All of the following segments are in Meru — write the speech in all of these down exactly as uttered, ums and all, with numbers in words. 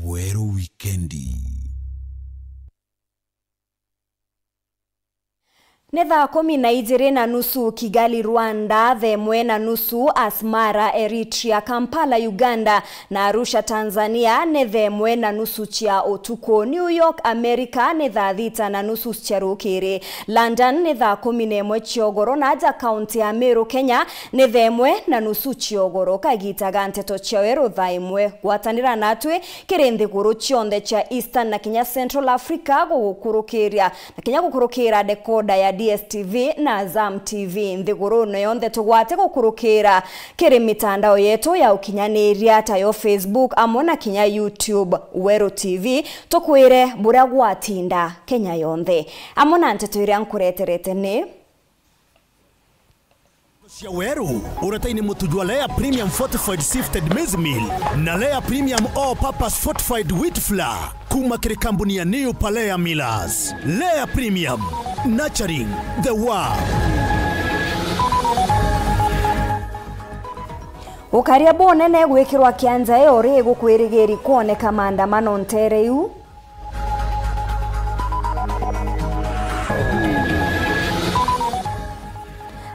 Weru Wikendi. Ni thaa kumi na ijiri na nusu Kigali, Rwanda, thaa imwe na nusu Asmara, Eritrea, Kampala, Uganda, na Arusha, Tanzania, ni thaa imwe na nusu cia utuku. New York, America, ni thaa thita na nusu cia rukiri. London ni thaa kumi na imwe cia ugoro, na aja kaunti ya Meru, Kenya, ni thaa imwe na nusu cia ugoro. Kagita ga nteto cia weru thaa imwe. Gwatanira natwi kiri nthiguru cionthe cia Eastern na kinya Central Africa gugukurukiria na kinya gukurukira dekoda ya D S T V na Azam T V nthigurune yonthe. Tugwate gukurukira kiri mitandao yetu ya ukinyaniria, tayo Facebook amwe na kinya YouTube, Weru T V. Tukwire buria gwatinda Kenya yonthe. Amwe na nteto iria nkureterete ni cia Weru, uretaini mutu jwa Lea Premium Fortified Sifted Maize Meal na Lea Premium All Purpose Fortified Wheat Flour. Kuma kiri kambuni ya New Palea Millers. Lea Premium, nurturing the world. Ukaria bunene gwikirwa kianja uri gukwirigiri kwoneka maandamano ntere iu.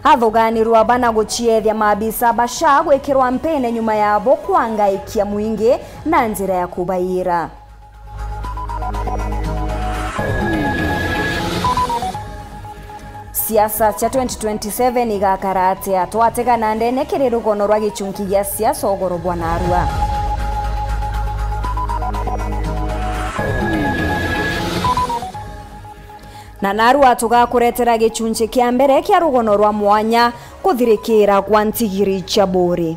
Athuganirwa bana guciethia maabisa ba SHA gwikirwa mpine nyuma yabo kwangaikia mwingi na njira ya kubaiyira. Siasa cia twenty twenty-seven igakara atia? Twategana ndene kiri rugono rwa gichunki gia siasa ugoro bwa narua. Na narua tugakuretera gichunchi kia mbere kia rugono rwa mwanya, kuthirikira kwa ntigiri cia Buuri.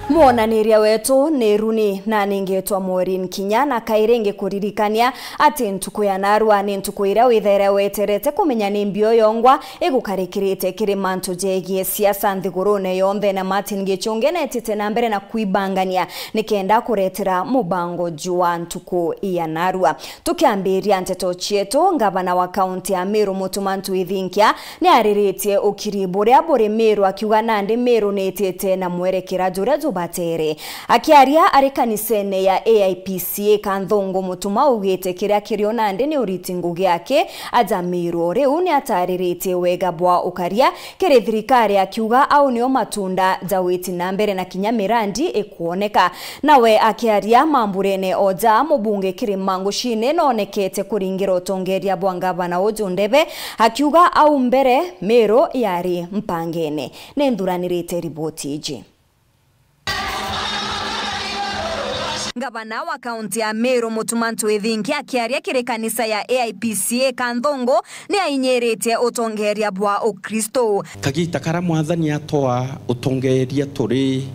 Mwonaniria wetu ni Runi, na ningetwa Maureen Kinya, na kairi ngikuririkania ati ntuku ya narua ni ntuku iria withaira weterete kumenya ni mbio yongwa igukarikirite kiri mantu jegie siasa nthigurune yonthe, na Martin Gichunge netite na mbere na kwibangania nikenda kuretera mubango jwa ntuku ya narua. Tukiambiria nteto cietu, ngavana wa kaunti ya Meru Mutuma M'Ethingia niariritie ukiri buria buri Meru, akiuga nandi Meru niitite na mwerekera juria jubatere. Akiaria ari kanisene ya A I P C A Kanthungu, Mutuma augite kiria kirio nandi ni uriti ngugi aki aja Meru. O riu niatariritie wega bwa ukaria kiri thirikari, akiuga au nio matunda ja witi na mbere na kinya mirandi ikwoneka. Nawe akiaria mamburene o ja mubunge Kirima Nguchine noonekete kuringira utongeria bwa ngavana uju ndebe, akiuga au mbere Meru yari mpangene. Ninthuranirite riboti iji. Ngavana wa kaunti ya Meru Mutuma M'Ethingia akiaria kiri kanisa ya A I P C A Kanthungu ni ainyiritie utongeria bwa Ukristo. Kagita karia Mwathani atwaa utongeria turi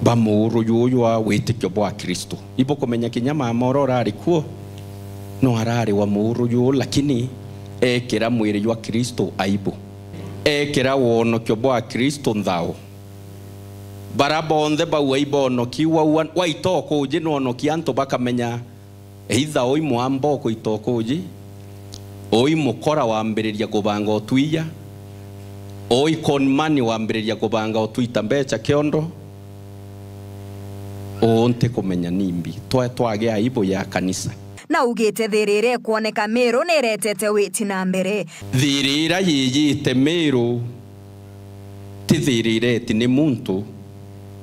ba muuru juju jwa witikio bwa Kristo. Ibukumenya kinya mama uria urari kuo no arari wa muuru juju, lakini ekira mwiri jwa Kristo aibu. Ekira wonokio bwa Kristo nthao. Bara bonthe bau aibonoki, wa, wa, waita ukuji nwonoki antu bakamenya either ui mwamba ukuita ukuji, ui mukora wambiriria kubanga utwia, ui conman wambiriria kubanga utwita mbecha kiondo, uu ntikumenya nimbi. Twa-, twagia aibu ya kanisa. Na augite thirira ikwoneka Meru niretete witi na mbere. Thirira yiyite Meru ti thirira eti ni muntu,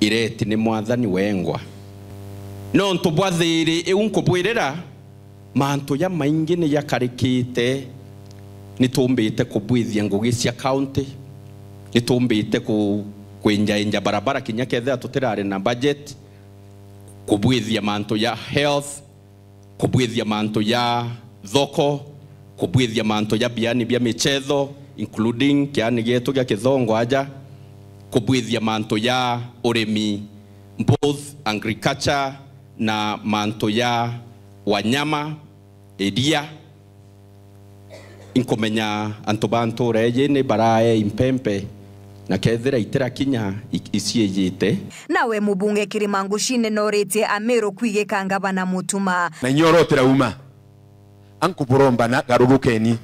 ireti ni Mwathani wengwa. Nontu bwa thiri iu nkubwirira, mantu jamaingi ni jakarikite. Ni tumbite kubwithia ngugi cia kaunti, ni tumbite ku-, kwinjainja barabara kinya kethira tutirari na budget, kubwithia mantu ja health, kubwithia mantu ja thoko, kubwithia mantu ja biani bia michetho, including kiani gietu gia Kithongo aja, kubwithia mantu ja urimi, both agriculture na mantu ja wanyama, iria. Inkumenya antu ba ntuura iji ni barae impempe, na kethira itirakinya i-, iciijite. Nawe mubunge Kirima Nguchine noritie Amiru kwigika ngavana Mutuma. Na inya urotira uma. ankuburomba na garurukeni.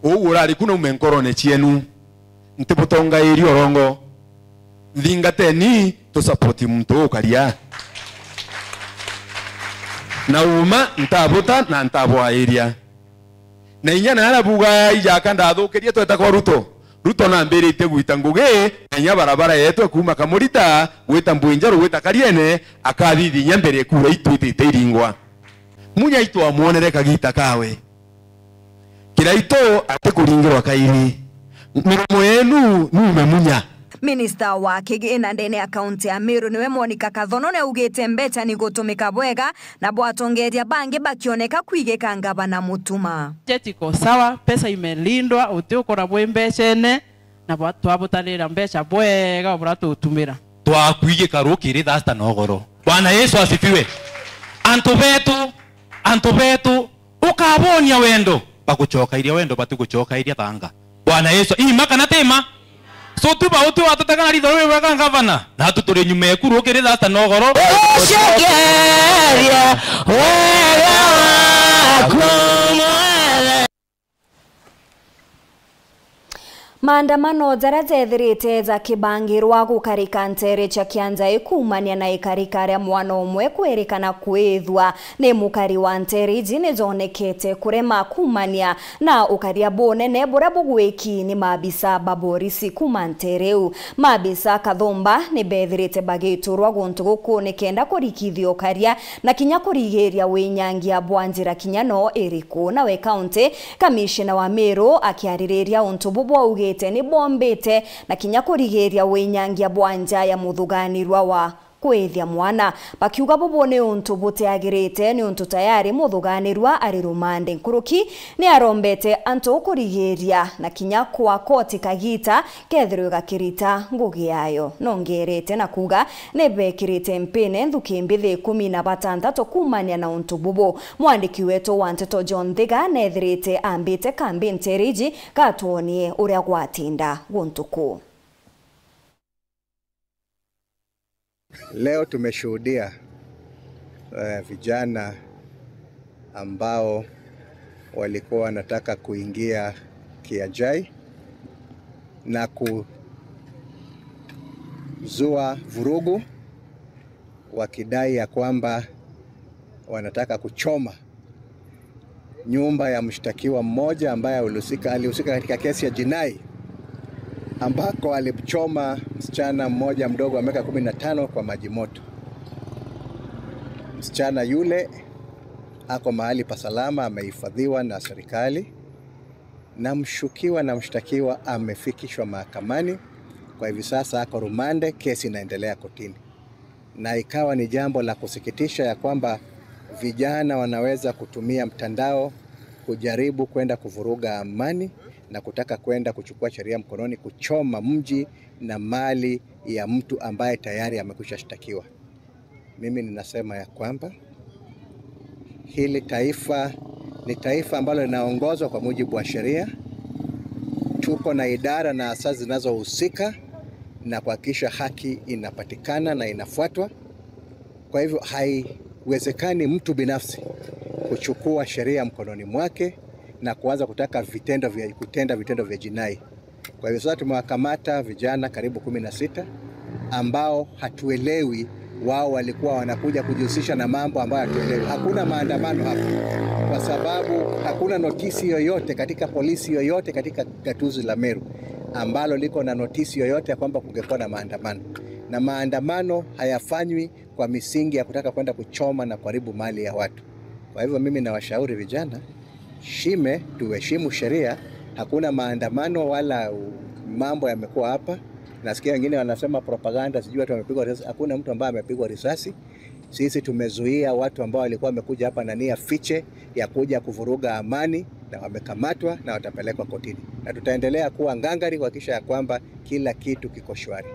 Uu urari ku naume nkorone cienu. Ntibutongairia urongo. Nthingateni, tu support muntu ukaria. Na uma ntabuta na ntabwairia. Na inya na arabuga ijaka ndathukirie tweta kwa Ruto. Ruto nambiritie gwita ngugi, na inya barabara yetu kuuma Kamurita, gwita Mbwinjaru, gwita Kariene, akathithia inya mbere kura itwitite iringwa. Munya itwamwonere kagita kawe. Kiraitu atikuringirwa kairi. Miromo yenu nume munya. Minista wa kigina ndene ya kaunti ya Meru niwe Monica Kathono niaugite mbeca ni gutumika bwega na bwatongeria bangi bakioneka kwigika ngavana Mutuma. Budget iko sawa, pesa imelindwa, uti ukora bwi mbecene, na bwa-, twabutarira mbeca bwega bura tutumira. Twakwigika rukiri thasta na ugoro. Bwana Yesu asifiwe. Antu betu, antu betu, ukabonia wendo, bagucokairia wendo, batigucokairia thanga. Bwana Yesu, ima kana ti ma? So tu ba uti watutega na ritho riu wega ngavana, natu turi nyuma eku rukiri thasta na ugoro. Ucokeria wega waku mwene. Maandamano jaria jethirite jakibangirwa gukarika nteere cia Kianjai kuumania na ikarika ria mwana umwe kwirikana kwithwa ni mukari wa nteere iji nijonekete kurema kuumania na ukaria bunene buria bugwiki ni maabisa ba borisi kuuma nteere iu. Maabisa kathumba ni bethirite bagiturwa guntu guku nikenda kurikithia ukaria na kinya kurigiria winyangia bwa njira kinya no iriku. Nawe kaunti kamishina wa Meru akiaririria untu bubu augite ni bwombite na kinya kurigiria winyangia bwa nja ya muthuganirwa wa kwithia mwana, bakiuga bubu ni untu butiagirite niuntu tayari muthuganirwa ari rumande. Nkuruki ni arombete antu kurigiria na kinya kwa koti kagita kethirwe gakirita ngugi yayo. Nongerete na kuuga ni bekirite mpine nthuki mbithi ikumi na batantatu kuumania na untu bubu. Mwandiki wetu wa nteto John Thiga nethirite ambite kambi nteere iji gatwonie uria gwatinda guntu kuu. Leo tumeshuhudia, eh, vijana ambao walikuwa wanataka kuingia Kianjai na kuzua vurugu, wakidai ya kwamba wanataka kuchoma nyumba ya mshtakiwa mmoja ambaye alihusika, alihusika katika kesi ya jinai ambako alimchoma msichana mmoja mdogo wa miaka kumi na tano kwa maji moto. Msichana yule ako mahali pa salama, amehifadhiwa na serikali, na mshukiwa na mshtakiwa amefikishwa mahakamani. Kwa hivi sasa ako rumande, kesi inaendelea kotini. Na ikawa ni jambo la kusikitisha ya kwamba vijana wanaweza kutumia mtandao kujaribu kwenda kuvuruga amani na kutaka kwenda kuchukua sheria mkononi, kuchoma mji na mali ya mtu ambaye tayari amekwisha shtakiwa. Mimi ninasema ya kwamba hili taifa ni taifa ambalo linaongozwa kwa mujibu wa sheria. Tuko na idara na asasi zinazohusika na kuhakikisha haki inapatikana na inafuatwa. Kwa hivyo, haiwezekani mtu binafsi kuchukua sheria mkononi mwake na kuanza kutaka vitendo vya, kutenda vitendo vya jinai. Kwa hivyo sasa tumewakamata vijana karibu kumi na sita ambao hatuelewi wao walikuwa wanakuja kujihusisha na mambo ambayo hatuelewi. Hakuna maandamano hapa kwa sababu hakuna notisi yoyote katika polisi yoyote katika gatuzi la Meru ambalo liko na notisi yoyote ya kwamba kungekuwa na maandamano, na maandamano hayafanywi kwa misingi ya kutaka kwenda kuchoma na kuharibu mali ya watu. Kwa hivyo mimi nawashauri vijana, shime, tuheshimu sheria. Hakuna maandamano wala u-, mambo yamekuwa hapa. Nasikia wengine wanasema propaganda, sijui watu wamepigwa risasi. Hakuna mtu ambaye amepigwa risasi. Sisi tumezuia watu ambao walikuwa wamekuja hapa na nia fiche ya kuja kuvuruga amani, na wamekamatwa na watapelekwa kotini. Na tutaendelea kuwa ngangari kuhakikisha ya kwamba kila kitu kiko shwari.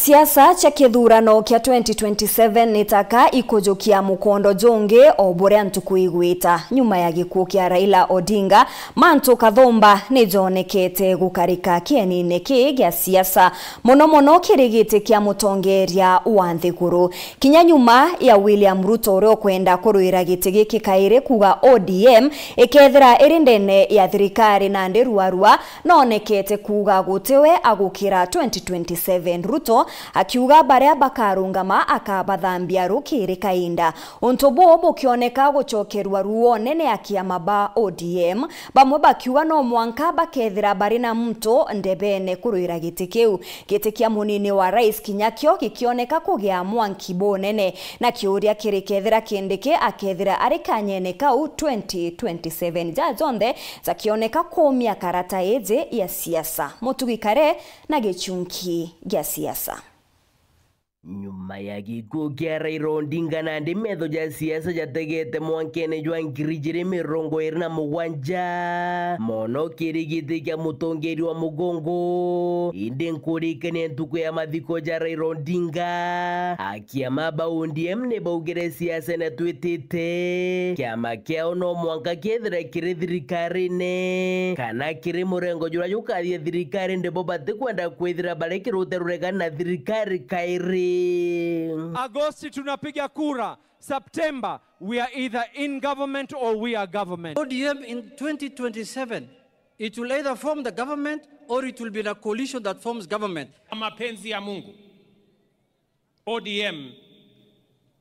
Siasa cia kithurano kia twenty twenty-seven ni taka ikujukia mukondo jungi o buria ntuku igwita. Nyuma ya gikuu kia Raila Odinga, mantu kathumba ni jonekete gukarika kienine kii gia siasa, mono mono kiri giti kia mutongeria wa nthiguru. Kinya nyuma ya William Ruto uria ukwenda kurwira giti giki kairi kuuga O D M ikethira iri ndene ya thirikari nandi ruarua, noonekete kuuga gutiwe agukira twenty twenty-seven. Ruto akiuga baria bakarungama akabathambia rukiri kainda. Untu buu bukioneka gucokerua ruone ni akiama ba O D M, bamwe bakiuga no mwanka bakethira bari na muntu ndebene kurwira giti kiu. Giti kia munini wa rais kinya kio gikioneka kugia mwanki bunene, na kiuria kiri kethira Kindiki akethira ari kanyene kau twenty twenty-seven. Ja jonthe jakioneka kumia karata iji ya siasa. Mutugi Kare na gichunki gia siasa. Nyuma ya gikuu kia Raila Odinga, nandi metho ja siasa jategete mwankene jwa ngiri ijiri mirongo iri na mugwanja, mono kiri giti kia mutongeria wa mugongo. Indi nkurikania ntuku ya mathiko ja Raila Odinga, akiama ba O D M ni baugire siasa ni twitite kiama kiao no mwanka kiethire kiri thirikarine kana kiri murengo juria jukathie thirikari, ndibo batikwenda kwithira bari kirute ruregani na thirikari kairi. Agosti tunapiga kura, September we are either in government or we are government. O D M in twenty twenty-seven, it will either form the government or it will be in a coalition that forms government. Mapenzi ya Mungu, O D M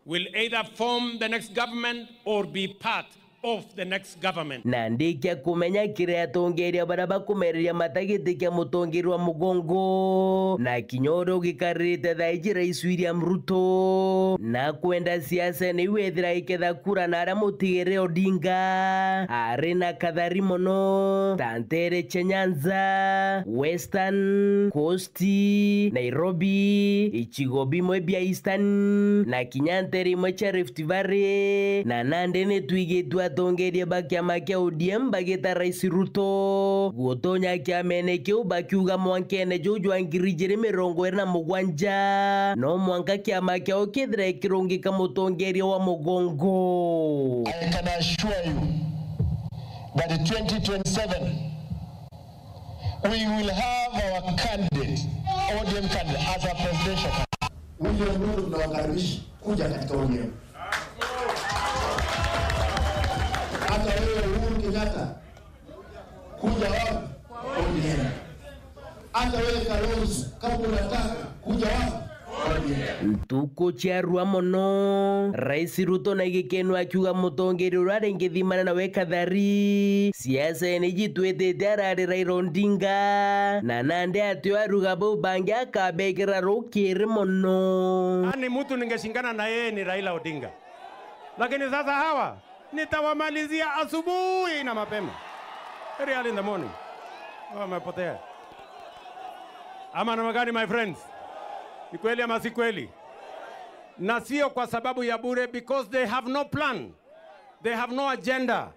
will either form the next government or be part of the next government. Na ndikia kumenya kiri atongeria baria bakumereria mata giti kia mutongeria wa mugongo, na kinya uria ugikarite thaa iji Rais William Ruto, na kwenda siasa ni wethira iketha kura na aria mutigere Odinga ari na kathari mono, ta ntere cia Nyanza, Western, Coast, Nairobi, icigo bimwe bia Eastern, na kinya ntere imwe cia Rift Valley, na nandi ni twigitue atongeria ba kiama kia O D M bagita Rais Ruto gutonya kiamene kiu, bakiuga mwankene juu jwa ngiri ijiri mirongo iri na mugwanja, no mwanka kiama kiao kithire kirungika mutongeria wa mugongo. I can assure you that twenty twenty-seven, we will have our candidate, O D M candidate, as a presidential candidate. William Ruto, tunawakaribisha kuja katika O D M. Hata wewe Uhuru Kenyatta, kuja wapi? O D M. Hata wewe Kalonzo, kama unataka kuja wapi? O D M. Ntuku ciarua mono, Rais Ruto na igikeno akiuga mutongeria uria aringithimana nawe kathari. Siasa ni jitwitite arari Raila Odinga, na nandi atio aruga bau bangi akabekira rukiri mono. Yaani mtu ningeshindana na yeye ni Raila Odinga. Lakini sasa hawa nitawamalizia asubuhi na mapema. Very early in the morning. Wamepotea. Ama namna gani, my friends? Ni kweli ama si kweli? Na sio kwa sababu ya bure, because they have no plan. They have no agenda.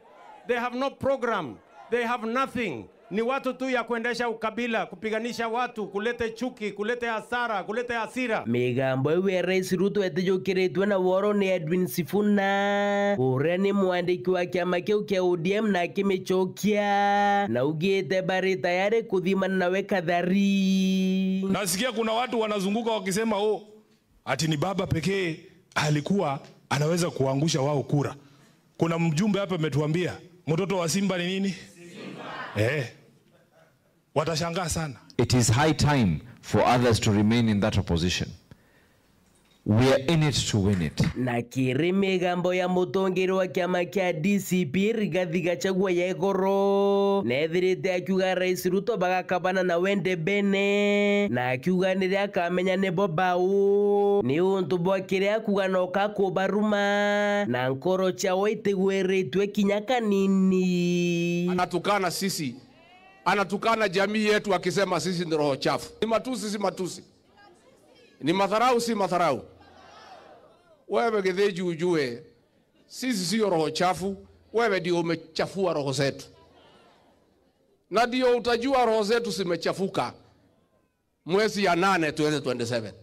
They have no program. They have nothing. Ni watu tu ya kuendesha ukabila, kupiganisha watu, kulete chuki, kulete hasara, kulete hasira. Migambo iu ya Rais Ruto etijukiritwe na woro ni Edwin Sifuna, uria ni mwandiki wa kiama kiu kia O D M, na akimicokia, na augite bari tayari kuthimana nawe kathari. Nasikia kuna watu wanazunguka wakisema, "Oh, ati ni baba pekee alikuwa anaweza kuangusha wao kura." Kuna mjumbe hapa ametuambia, "Mtoto wa simba ni nini?" Simba. Eh. Watashangaa sana. It is high time for others to remain in that opposition. We are in it to win it. Na kiri migambo ya mutongeria wa kiama kia D C P, Rigathi Gachagua, ya igoro, nethirite akiuga Rais Ruto bagakabana na wende bene, na akiuga niria akamenya nibo bau, ni untu bwa kiria akuuga no kakubaruma, na nkoro ciao itigwiritwe kinya kanini. Anatukana sisi, anatukana jamii yetu akisema sisi ni roho chafu. Ni matusi, si matusi? Ni madharau, si madharau? Wewe Githinji, ujue sisi sio roho chafu, wewe ndio umechafua roho zetu. Na ndio utajua roho zetu zimechafuka mwezi ya nane twenty twenty-seven.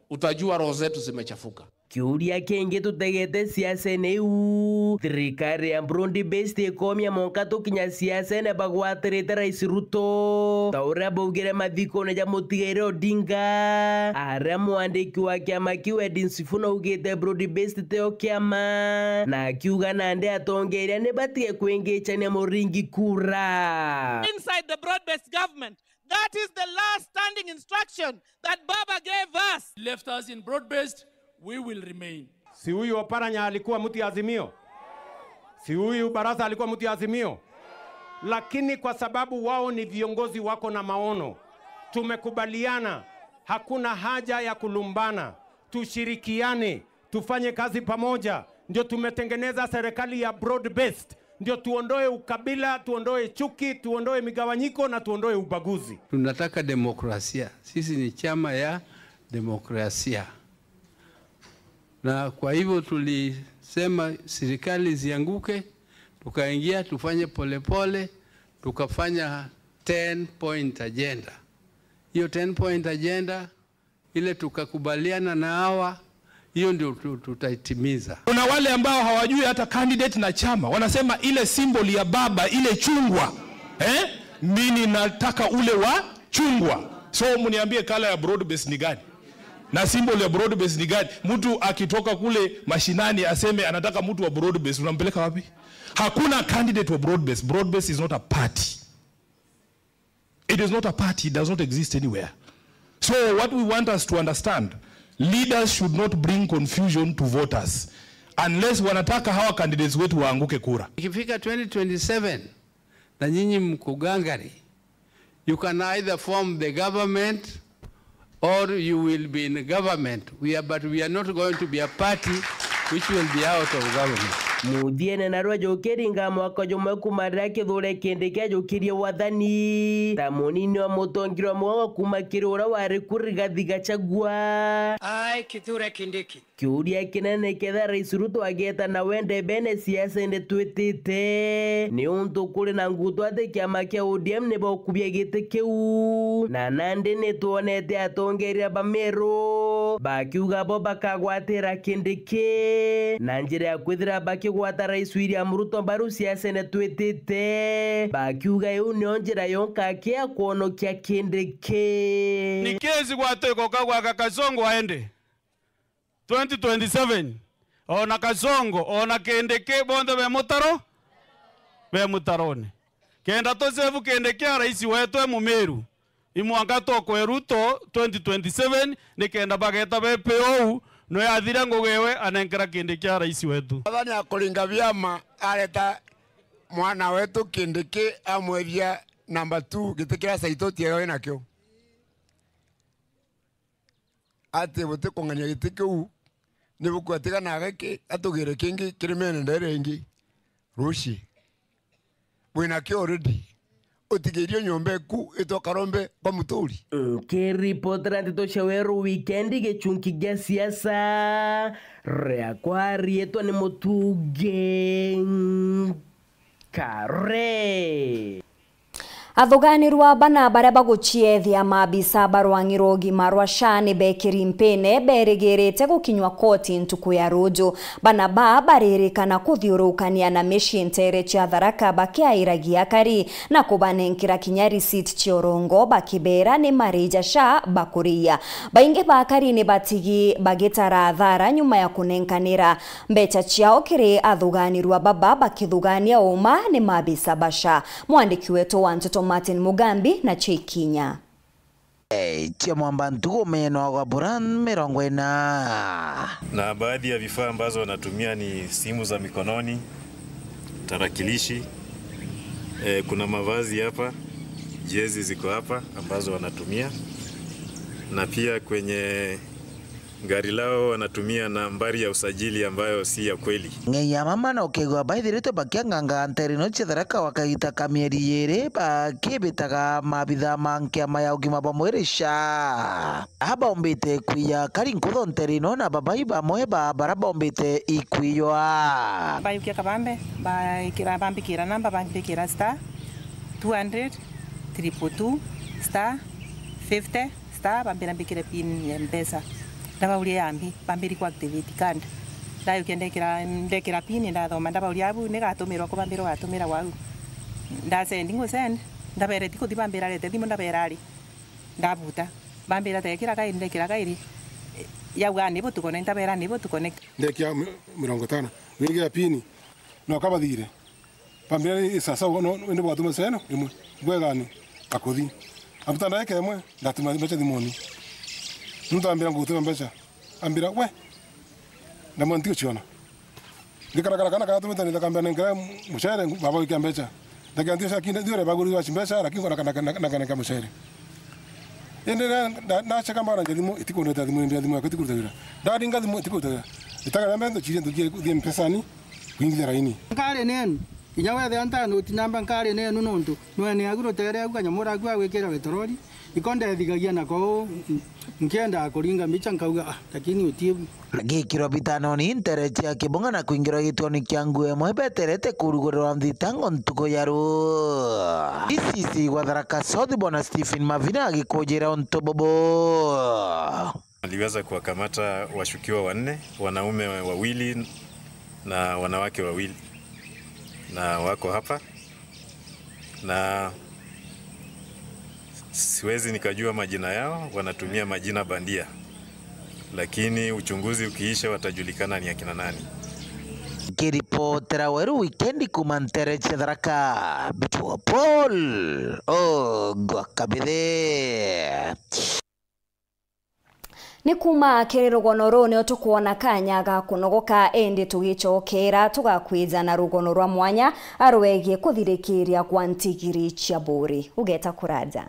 Utajua roho zetu zimechafuka. Kiuria kingi tutegete siasene iu, thirikari ya broad based ikomia monka tukinya siasene bagwatirite Rais Ruto, ta uria baugire mathikone ja mutigaire Odinga, aria mwandiki wa kiama kiu Edwin Sifuna augite broad based tio kiama, na akiuga nandi atongeria ni batige kwingichania Muringi kura. Inside the broad-based government, that is the last standing instruction that Baba gave us. Left us in broad-based, we will remain. Si huyu Oparanya alikuwa mtu ya Azimio? Si huyu Barasa alikuwa mtu ya Azimio? Lakini kwa sababu wao ni viongozi wako na maono, tumekubaliana hakuna haja ya kulumbana, tushirikiane, tufanye kazi pamoja, ndio tumetengeneza serikali ya broad-based, ndio tuondoe ukabila, tuondoe chuki, tuondoe migawanyiko na tuondoe ubaguzi. Tunataka demokrasia. Sisi ni chama ya demokrasia. Na kwa hivyo tulisema serikali zianguke, tukaingia tufanye polepole, tukafanya ten point agenda. Hiyo ten point agenda ile tukakubaliana na hawa, hiyo ndio tu- tutaitimiza. Kuna wale ambao hawajui hata candidate na chama, wanasema ile symbol ya baba, ile chungwa, eh? Mimi nataka ule wa chungwa. So mniambie kala ya broad base ni gani? Na symbol ya broad base ni gani? Mtu akitoka kule mashinani aseme anataka mtu wa broad base, unampeleka wapi? Hakuna candidate wa broad base. Broad base is not a party. It is not a party, it does not exist anywhere. So what we want us to understand, leaders should not bring confusion to voters unless wanataka hawa candidates wetu waanguke kura. Ikifika twenty twenty-seven na nyinyi mko gangari, you can either form the government or you will be in government. We are, but we are not going to be a party which will be out of government. Muthiene narua jukiri nga mwaka jumwe kuma riria Kithure Kindiki ajukirie wathani ta munini wa mutongeria mwe wa kuma kiri uria wari ku Rigathi Gachagua. Ai, Kithure Kindiki. Kiuria kinene kethira Rais Ruto ageta nawe ndebene siasene twitite, ni untu kuri na ngutu ati kiama kia O D M ni bokubia giti kiu, na nandi ni twonete atongeria ba Meru bakiuga bo bakagwatira Kindiki na njira ya kwithira bakigwata Rais William Ruto mbaru siasene twitite, bakiuga iu nio njira yonka kia kwonokia Kindiki. Ni kesi gwatwika ukagwaka Kasongo aende. Twenty twenty-seven, ona Kasongo, ona Kindiki, bonthe be mutaro, be mutarone. Kenda tusevu Kindiki a rais wetu e Mumiru, imwanka tokwe Ruto twenty twenty-seven, nikenda bageta be P O U, no yathira ngugi ewe anenkera Kindiki a rais wetu. Athani akuringa biama areta mwana wetu Kindiki amwethia number two giti kia Saitoti eo inakio. Ati butikung'ania giti kiu, ni bukua tigana giki, atugire kingi kirimene ndere ingi ruci. Wina kio already. Utigirio nyomba eku itwa karombe kwa muturi. Nkiripotera ndeto cia Weru Wikendi gicunki gia siasa, riakwa riitwa ni Mutungi Kare. Athuganirwa bana baria baguciethia maabisa ba rwang'i rwa ugima rwa SHA ni bekiri mpine berigirite gukinywa koti ntuku ya ruju. Bana baa baririkana kuthiurukania na micii ntere cia Tharaka bakiairagia akari na kubanenkera kinya receipt cia urongo bakibera ni marija SHA bakuriia. Baingi ba akari ni batigi bagitara athara nyuma ya kunenkanira mbecha ciao kiri athuganirwa baba bakithugania uma ni maabisa ba SHA. Mwandiki wetu wa nteto Martin Mugambi na cia ikinya. Eh, cia mwamba ntugu meno agwa buran mirongo ina. Na baadhi ya vifaa ambazo wanatumia ni simu za mikononi, tarakilishi, eh, kuna mavazi hapa, jezi ziko hapa ambazo wanatumia, na pia kwenye gari lao wanatumia nambari ya usajili ambayo si ya kweli. Ng'ei ya mama na ukegwa baithiritwe bakianganga nterino cia Tharaka wa kagita ka mieri yiri bakibitaga maabitha ma nkiama ya ugima bwa mwiri SHA. Aba bombite kwiya kari nkutho nterino na babai bamwe ba bara bombite ikwiywa. Bayukia kabambe, baikira, bambikira namba, bambikira star two hundred triple two star fifty star, bambira mbikire pin ya Mpesa. Ndabauria yambi, bambiri ku activate card. Ndajukia ndekira, ndekira pin, ndathoma, ndabauria abu ni gatumirwa ku, bambira ugatumira wau. Ndasendi ngu send, ndabere ti kuthi, bambira rete thimu, ndabera ari. Ndabuta. Bambira tekira kairi, ndekira kairi. Yauga ni butukone, ndabera ni butukone. Ndekia mi-, mirongo itano. Wingia pin. No kabathire. Bambira ni sasa, no, indi bwatuma seno, imwe. Bwegani, akuthi. Abuta ndaika imwe, ndatuma mbeca thimuni. Muntu ambira ngutuma mbeca. Ambira, "We." Ndamwira, "Ntiuciona." Ndikarakara kana katumite ni ndakambia nengera mucere, baba wikia mbeca. Ndakia ndio shaki, ndio re baguri wachi mbeca, lakini kona kana, kana, kana, kana mucere. Indi na, na, nacheka mbara nja thimu, itikundeta thimu, indi thimu yakwa itikuruta wira. Ndadinga thimu, itikuruta wira. Itaka mbe ndo chiri ndo gie, gie mpesani, kuingithira ini. Nkari nenu, inya wethira nta noti namba nkari nenu nontu, nwene agu rutere agu kanyamura agu agwikira betorori, iko ndethigagia nako, nkienda kuringa mbicha nkauga, "Ah, lakini utie bu." Agikirwa bitanoni ntere cia kibunga na kwingirwa gituoni kia nguo imwe beterete kurugurirwa nthitango ntuku ya ruu. D C C gwa Tharaka South, Bwana Stephen Mavina agikujira untu bubu. Aliweza kuwakamata washukiwa wanne, wanaume wawili na wanawake wawili, na wako hapa, na siwezi nikajua majina yao, wanatumia majina bandia, lakini uchunguzi ukiisha watajulikana ni akina nani. Nkiripotera Weru Wikendi kuuma ntere cia Tharaka, Bitua Paul Ogwa Kabithe. Ni kuuma kiri rugono ruu nio tukwona kanya ga kunogoka, indi tugicokera tugakwija na rugono rwa mwanya rwegie kuthirikiria kwa ntigiri cia Buuri. Ugeta kuraja.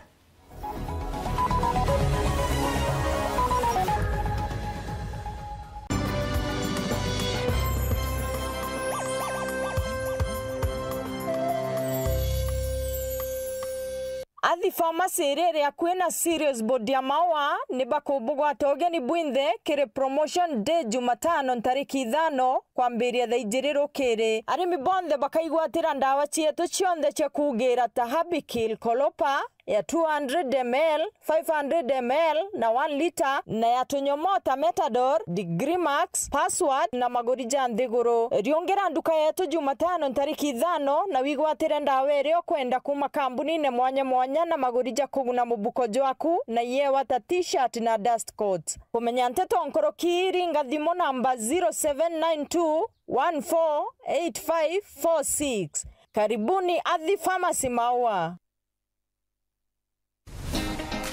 Athi Pharmacy iria iri akui na Sirius Board ya Maua ni bakubugwata ugeni bwinthe kiri Promotion Day Jumatano ntariki ithano kwambiria thaa ijiri rukiri. Arimi bonthe bakaigwatira ndawa cietu cionthe cia kuugira ta Herbikil Colopa ya two hundred M L, five hundred M L na one litre, na ya tunyomoo ta Metador, Digrimax, Password na maguri ja nthiguru. Riungira nduka yetu Jumatano ntariki ithano na wigwatire ndawa iria ukwenda kuuma kambunine mwanya mwanya na maguri ja kuguna mubuko jwaku na iewa ta t-shirt na dust coat. Kumenya nteto nkuruki, ringa thimu namba zero seven nine two one four eight five four six. Karibuni Athi Pharmacy Maua.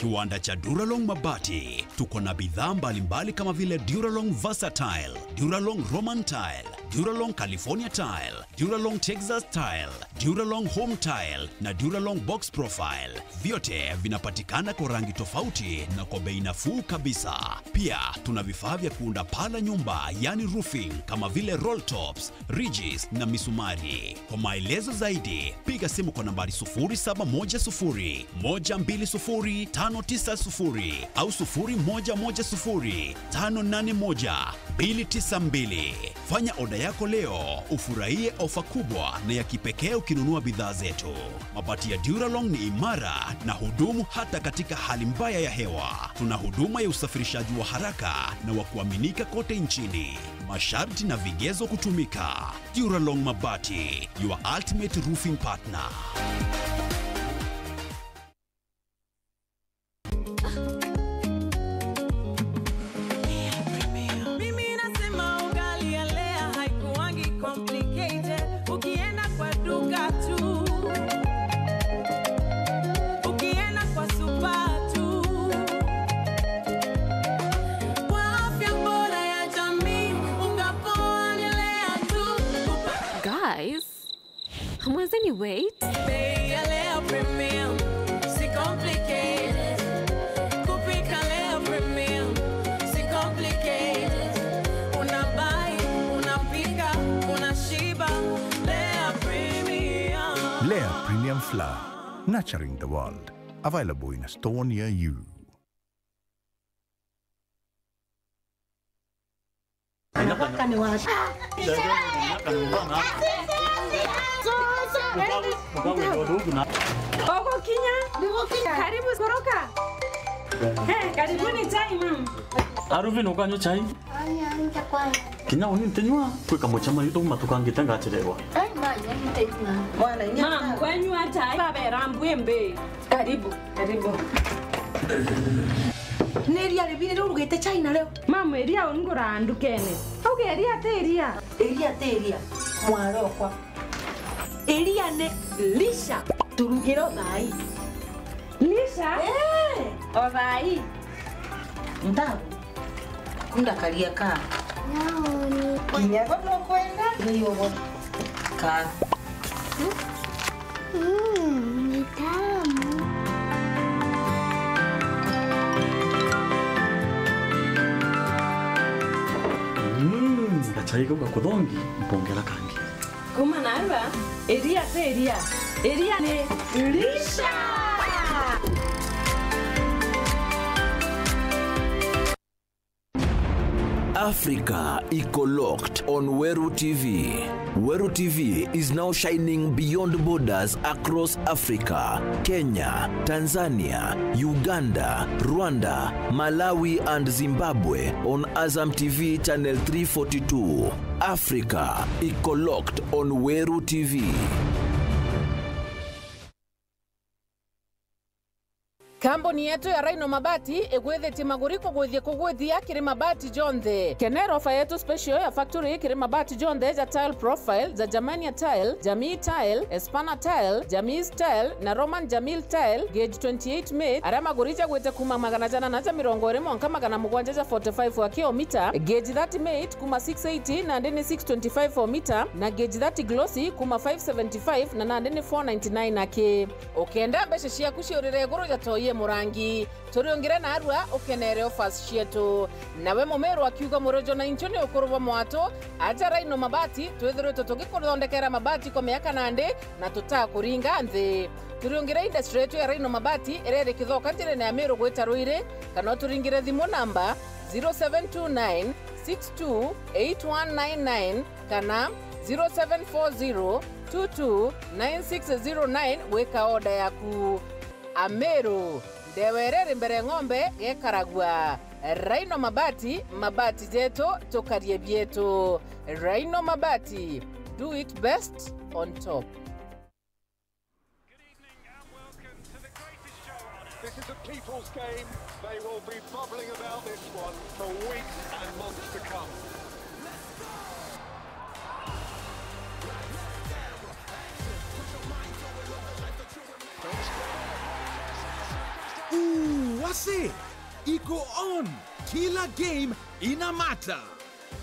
Kiwanda cha Duralong Mabati. Tuko na bidhaa mbalimbali kama vile Duralong Versatile, Duralong Roman Tile, Duralong California Tile, Duralong Texas Tile, Duralong Home Tile na Duralong Box Profile. Vyote vinapatikana kwa rangi tofauti na kwa bei nafuu kabisa. Pia tuna vifaa vya kuunda paa la nyumba, yani roofing, kama vile roll tops, ridges na misumari. Kwa maelezo zaidi, piga simu kwa nambari sufuri saba moja sufuri, moja mbili sufuri, tano tisa sufuri au sufuri moja moja sufuri, tano nane moja, mbili tisa mbili. Fanya oda yako leo, ufurahie ofa kubwa na ya kipekee ukinunua bidhaa zetu. Mabati ya Duralong ni imara na hudumu hata katika hali mbaya ya hewa. Tuna huduma ya usafirishaji wa haraka na wa kuaminika kote nchini. Masharti na vigezo kutumika. Duralong Mabati, your ultimate roofing partner. Mimi nasema ugali ya Lea haikuwangi complicated. Ukienda kwa duka tu, ukienda kwa supa tu, kwa afya bora ya jamii, unga poa ni Lea tu. Guys, mwenzeni wait. Bei ya Lea Premium, si complicated. Kupika Lea Premium, si complicated. Una buy, unapika, unashiba. Lea Premium. Lea Premium Flour, nurturing the world. Available in a store near you. Ugukinya. Karibu, koroka. Eh, karibuni chai, ma'am. Aruvin, ukanywa chai? Aya, nje kwanza. Kinya uni ntinywa, kwika mucemanio tuguma tukangite ngachererwa. Ai, manya ntinywa. Mwana, inya. Ma'am, kwenywa chai, babera mbwimbi. Karibu, karibu. Ni iria ribiri riu urugite chai nario? Ma'am, iria ungura ndukene. Auge iria ti iria. Iria ti iria. Mwarokwa. Iria ni lisha. Turugire o thaai. Lisha? Eh. O thaai. Ntabu. Kunda karia ka. Naoni. Kinya bo nukwenda? Ni ugo. Ka. Mm, ni tamu. Mm, gachai kau gakuthongi, mpongera kangi. Kuma narua, iria ti iria. Iria ni lisha. Africa iko locked on Weru T V. Weru T V is now shining beyond borders across Africa, Kenya, Tanzania, Uganda, Rwanda, Malawi, and Zimbabwe on Azam T V channel three forty-two. Africa iko locked on Weru T V. Kambuni yetu ya Rhino Mabati igwithitie maguri kugwithia kugwithia kiri mabati jonthe. Kenera ofa yetu special ya factory kiri mabati jonthe ja Tile Profile, ja Germania Tile, Jamii Tile, Espana Tile, Jamii Tile na Roman Jamil Tile, gauge twenty-eight mate, aria maguri jagwite kuma magana janana ja mirongo iri mwanka magana mugwanja ja forty-five wa kilomita, gauge thirty mate kuma six eighty nandi ni six twenty-five o mita, na gauge thirty glossy kuma five seventy-five na nandi ni four ninety-nine aki. Ukenda mbeca ciaku ciurire iguru ja toi e murangi, turiungire narua ukenere offers cietu. Nawe mumiru akiuga murojo na inchu ni ukuru bwa mwatu, aja Rhino Mabati, twithiritwe tugikuthondekera mabati kwa miaka nandi na tutakuringa nthi. Turiungire industry yetu ya Rhino Mabati iria iri Kithoka njirene ya Miru gwita Ruiri, kana uturingire thimu namba zero seven two nine six two eight one nine nine kana zero seven four zero two two nine six zero nine gwika order yaku. Ameru, ndewa iria iri mbere ng'ombe gekaragua. Rhino Mabati, mabati jetu, tukarie bietu. Rhino Mabati, do it best on top. Good evening and welcome to the greatest show on earth. This is a people's game. They will be bubbling about this one for weeks and months to come. Ooh, wase! Iko on! Kila game ina matter!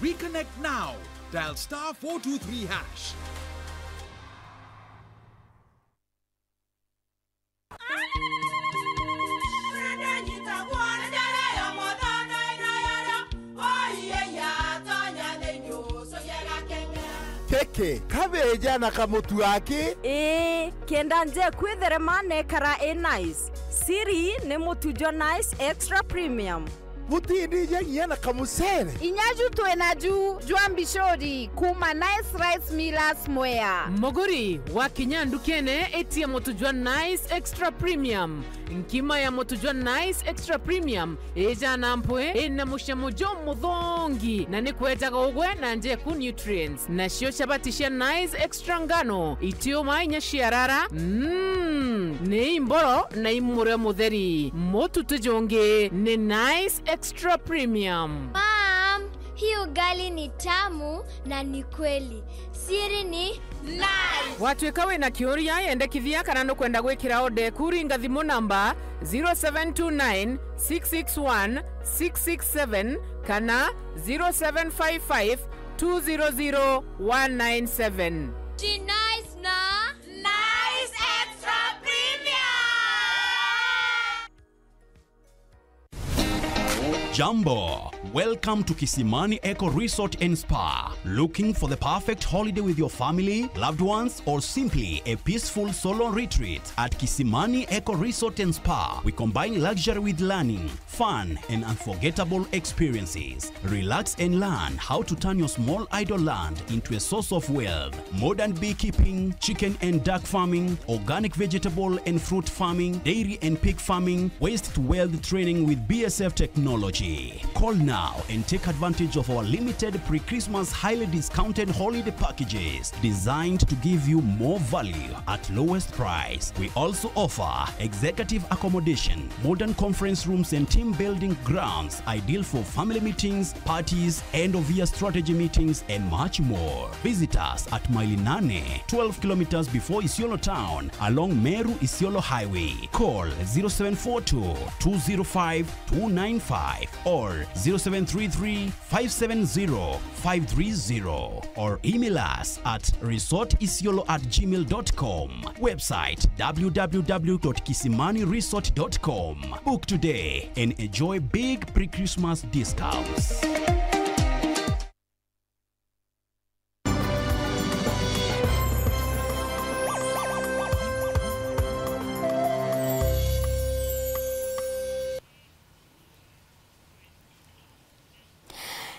Reconnect now. Dial star four two three hash. Keke, kabeja na kamutu aki. Ii, kenda nje kwitherema nekara i nice. Siri ni mutu jwa Nice Extra Premium. Butindija nginya na kamucere. Inya ju twina ju jwa mbicuri kuma Nice Rice Millers Mwea. Muguri, wakinya ndukene, itia mutu jwa Nice Extra Premium. Nkima ya mutu jwa Nice Extra Premium ijana mpwi, ina mucamo jumuthongi, na ni kwejaga ugwe na njeku nutrients. Nacio chabati cia Nice Extra ngano, itiuma inya ciarara, mm, ni imboro na imurio mutheri. Mutu ti jungi, ni Nice Extra Premium. Mom, hii ugali ni tamu na ni kweli. Siri ni Nice. Watwika wina kiuria, yendekithia kana nukwenda gwikira order eku, ringa thimu namba zero seven two nine six six one six six seven kana zero seven five five two zero zero one nine seven. Ji Nice na Nice Extra Premium. Jambo! Welcome to Kisimani Eco Resort and Spa. Looking for the perfect holiday with your family, loved ones, or simply a peaceful solo retreat? At Kisimani Eco Resort and Spa, we combine luxury with learning, fun, and unforgettable experiences. Relax and learn how to turn your small idle land into a source of wealth. Modern beekeeping, chicken and duck farming, organic vegetable and fruit farming, dairy and pig farming, waste to wealth training with B S F technology. Call now and take advantage of our limited pre-Christmas highly discounted holiday packages designed to give you more value at lowest price. We also offer executive accommodation, modern conference rooms and team building grounds ideal for family meetings, parties, end of year strategy meetings, and much more. Visit us at Maili Nane, twelve kilometers before Isiolo town, along Meru Isiolo Highway. Call zero seven four two, two zero five, two nine five or zero seven three three, five seven zero, five three zero, or email us at resort isiolo at gmail dot com. Website, w w w dot kisimani resort dot com. Book today and enjoy big pre-Christmas discounts.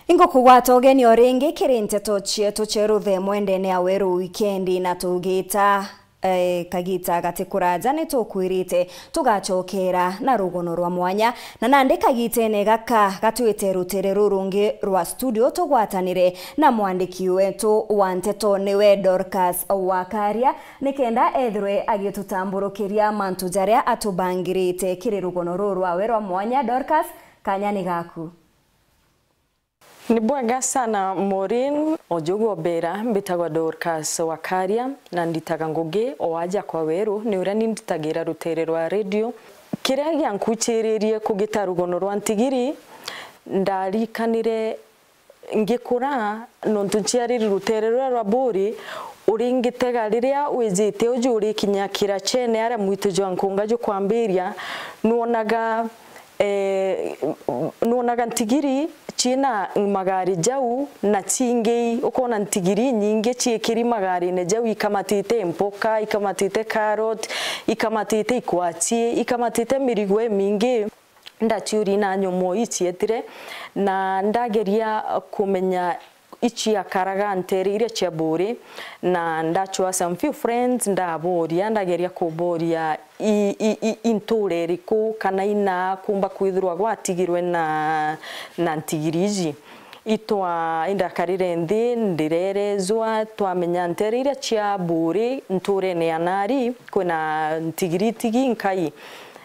Ingukugwata ugeni o ringi kiri nteto cietu cia ruthe mwendene ya weru wikendi, na tugita, eh, kagita gati kuraja ni tukwirite tugacokera na rugono rwa mwanya, na nandi kagitene gaka gatwite rutere rurungi rwa studio tugwatanire na mwandiki wetu wa nteto niwe Dorcas Wakaria, nikenda ethirwe agitutamburukiria mantu jaria atubangirite kiri rugono ruru rwawe rwa mwanya. Dorcas, kanya ni gaku. Ni bwega sana, Maureen. O juu ubeera, mbitagwa Dorcas Wakaria, na nditaga ngugi o aja kwa weru, ni uria ni nditagira rutere rwa redio. Kiria giankuchiririe kugita rugono rwa ntigiri, ndarikanire ngikura, nontu nciariri rutere ruria rwa Buuri, uri ngitega riria wijite uju urikinya kirachene aria mwitu jwa nkunga jukwambiria, nwonaga, eh, nwonaga ntigiri ciina magari jau na cingi, ukona ntigiri inyingi ciikiri magarine jau, ikamatite mpoka, ikamatite carrot, ikamatite ikwachi, ikamatite mirigo imingi. Ndaciuria na nyomo icietire, na ndageria kumenya iciakaraga ntere iria cia Buuri, na ndacua some few friends, ndaboria, ndageria kuboria i, i, i, i ntuura iriku kana ina kumba kwithirwa gwatigirwe na, na ntigiri iji. Itwa-, indakarire nthi, ndirerezwa, twamenya ntere iria cia Buuri, ntuurene ya Nari, kwina ntigiri itigi nkai.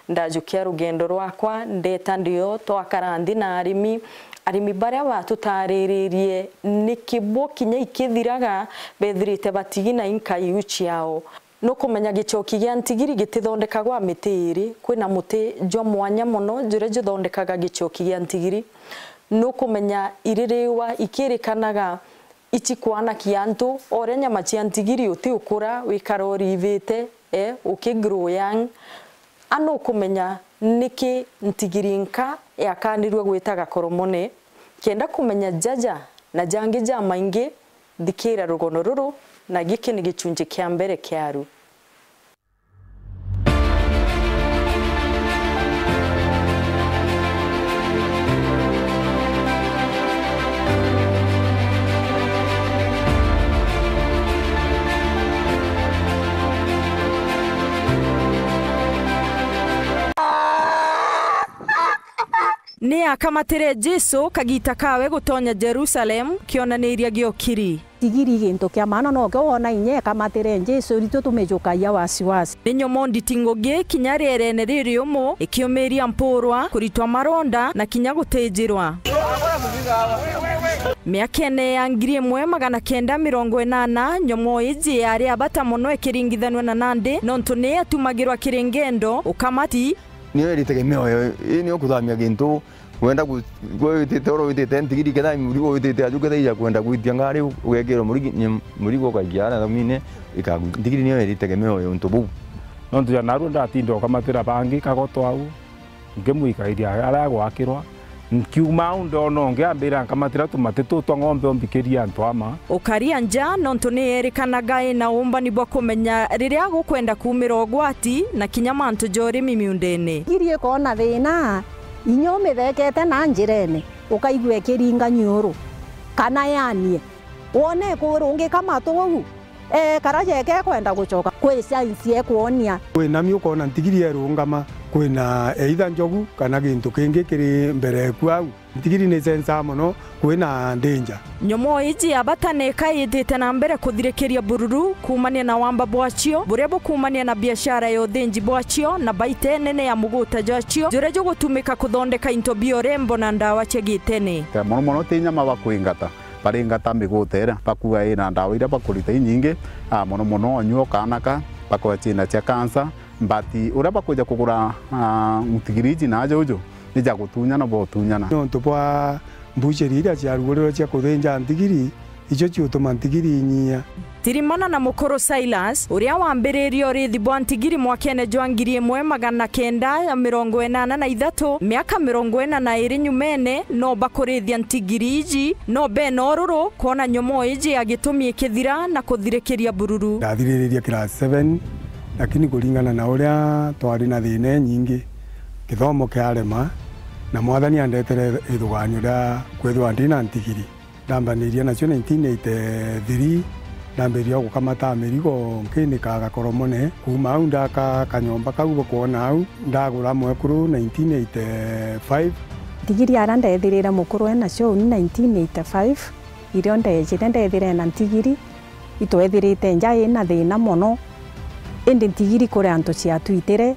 Ndajukia rugendo rwakwa, ndeta ndio, twakara nthi na arimi. Arimi baria batutariririe niki bo kinya ikithiraga, bethirite batigi na inkai iu ciao. Nukumenya gichoki gia ntigiri gitithondekagwa miti iri. Kwina muti jwa mwanya mono juria juthondekaga gichoki gia ntigiri. Nukumenya iririwa ikirikanaga ichikwanakia antu, o uria nyama cia ntigiri uti ukura, wikara urivite, eh, ukigrow young. A nukumenya niki ntigiri nka yakanirue gwita gakoromone? Kenda kumenya jaja na jangi jamaingi, thikira rugono ruru, na giki ni gichunji kia mbere kiaru. Ni akamatire Jesu kagita kawe gutonya Jerusalem, kionaniria giokiri. Tigiri gintu kia maana nokio wona inya ekamatire Jesu, ritwe tumijukagia wasiwasi. Ni nyomo nditi ngugi kinya rierene riri umu, ikiumiria mpurwa, kuritwa maronda na kinya gutijirwa. Miakene ya ngiri imwe magana kenda mirongo inana, nyomo iji yari ya bata mono ikiringithanua na nandi, nontu ni yatumagirwa kiri ngendo, ukamati. Niyo iri tegemeo yo, ii niyo kuthamia gintu. Wenda ku-, gwe witite oro witite ntigiri, ketha murigo witite aju, ketha ija kwenda gwitia ngari, ugekirwa murigi-, nyi-, murigo ukaikia aria thamine, ikagu-, ntigiri niyo iri tegemeo ya untu buu. Nontu ja narua ndatinda ukamatira bangi kagoto au, nkimwikairia aria agwakirwa, Nkiuma au ndoona ungi ambira nkamatira tumati tuu twa ng'ombe umbikirie antu ama. Ukaria nja nontu ni erikanaga ina uumbani bwa kumenya riria gukwenda kuumira ugwati na kinya mantu ja urimi miundene. Ntigiri ikoona thina, inya umithekete na njirene, ukaigua ikiringa nyuru, kana yanie. Wona ikurungika matu uu, ekara jeka ekwenda gucoka, kwi signs ekwonia. Kwina mi ukoona ntigiri erungama, kwina either njogu kana gintu kingi kiri mbere eku au. Ntigiri ni sensaa mono, kwina danger. Nyomoo iji ya bata neka itite na mbere kuthirikiria bururu kuumania na wamba bwacio buria bukuumania na biashara ya uthinji bwacio na baita inene ya muguta jwacio juria jugutumika kuthondeka into bia urembo na ndawa cia gitene. Mono mono ti nyama bakwingata. Baringata miguta iria bakua ina ndawa iria bakurita inyingi, ah, mono mono onyua ukanaka, bakwa ciina cia cancer, but uria bakwija kugura, ah, ntigiri iji na juju ni ja gutunyana bwa utunyana. Nontu bwa mbucheri iria ciarugurirwe cia kuthinja ntigiri, icio ciutuma ntigiri inyia. Tirimana na mukuru Silas, uria wambiririe urithi bwa ntigiri mwakene jwa ngiri imwe magana kenda ya mirongo inana na ithatu, miaka mirongo ina na iri nyumene, no bakurithia ntigiri iji, no bena ururu kwona nyomoo iji ya gitumi ikithira na kuthirikiria bururu. Ndathiriririe class seven, lakini kuringana na uria twari na thina inyingi, kithomo kiarema, na Mwathani andetere ithuganio ria kwithirwa ndi na ntigiri. Ndambanirie nacio nineteen eighty-three, ndambiriria gukamata mirigo nkinikaga Koromone. Kuuma au ndaka kanyomba kau bukwona au, ndagura mwekuru nineteen eighty-five. Ntigiri aria ndethirire mukuru ena show ni nineteen eighty-five, irio ndejire ndethire na ntigiri, itwethirite nja ina thina mono, indi ntigiri kuri antu ciatwitire,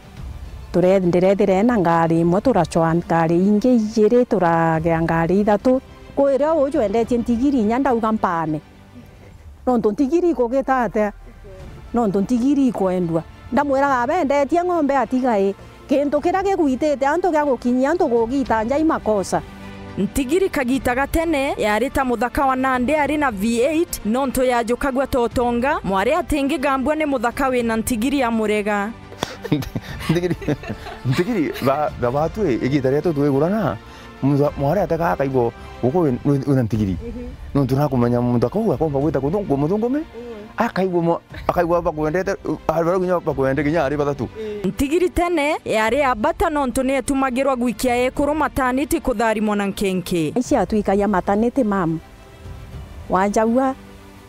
ture-, ndirethire na ngari imwe, turacwa ngari ingi ijiri, turagea ngari ithatu. Kwirio uju endetie ntigiri inya ndauga mpane. Nontu ntigiri ikugita atia? Nontu ntigiri ikwendua. Ndamwiraga abendetie ng'ombe atiga i. Kintu kiria gigwitite antu gia gukinyia antu kugita nja i makosa. Ntigiri kagita ga tene yari ta muthaka wa nandi ari na V eight, nontu yajukagua ta utonga, mwari atingigambua ni muthaka wina ntigiri ya murega. Ntigiri, ntigiri, ba, ba, batu i, igita rietu twigurana, Mutha-, mwari atega akaigua guku wi-, wi-, wina ntigiri. Mhm. Nontu nakumenya muthaka uu akomba gwita kuthungu-, muthungumi. Mm. Akaigua mo-, akaigua bakwendete, uh, ari baria kinya bakwende kinya ari bathatu. Mm. Ntigiri tene yari ya bata nontu nietumagirwa gwikia ekuru mataniti kutharimwa na nkenke. Ici atwikagia mataniti, mam. Wajaua,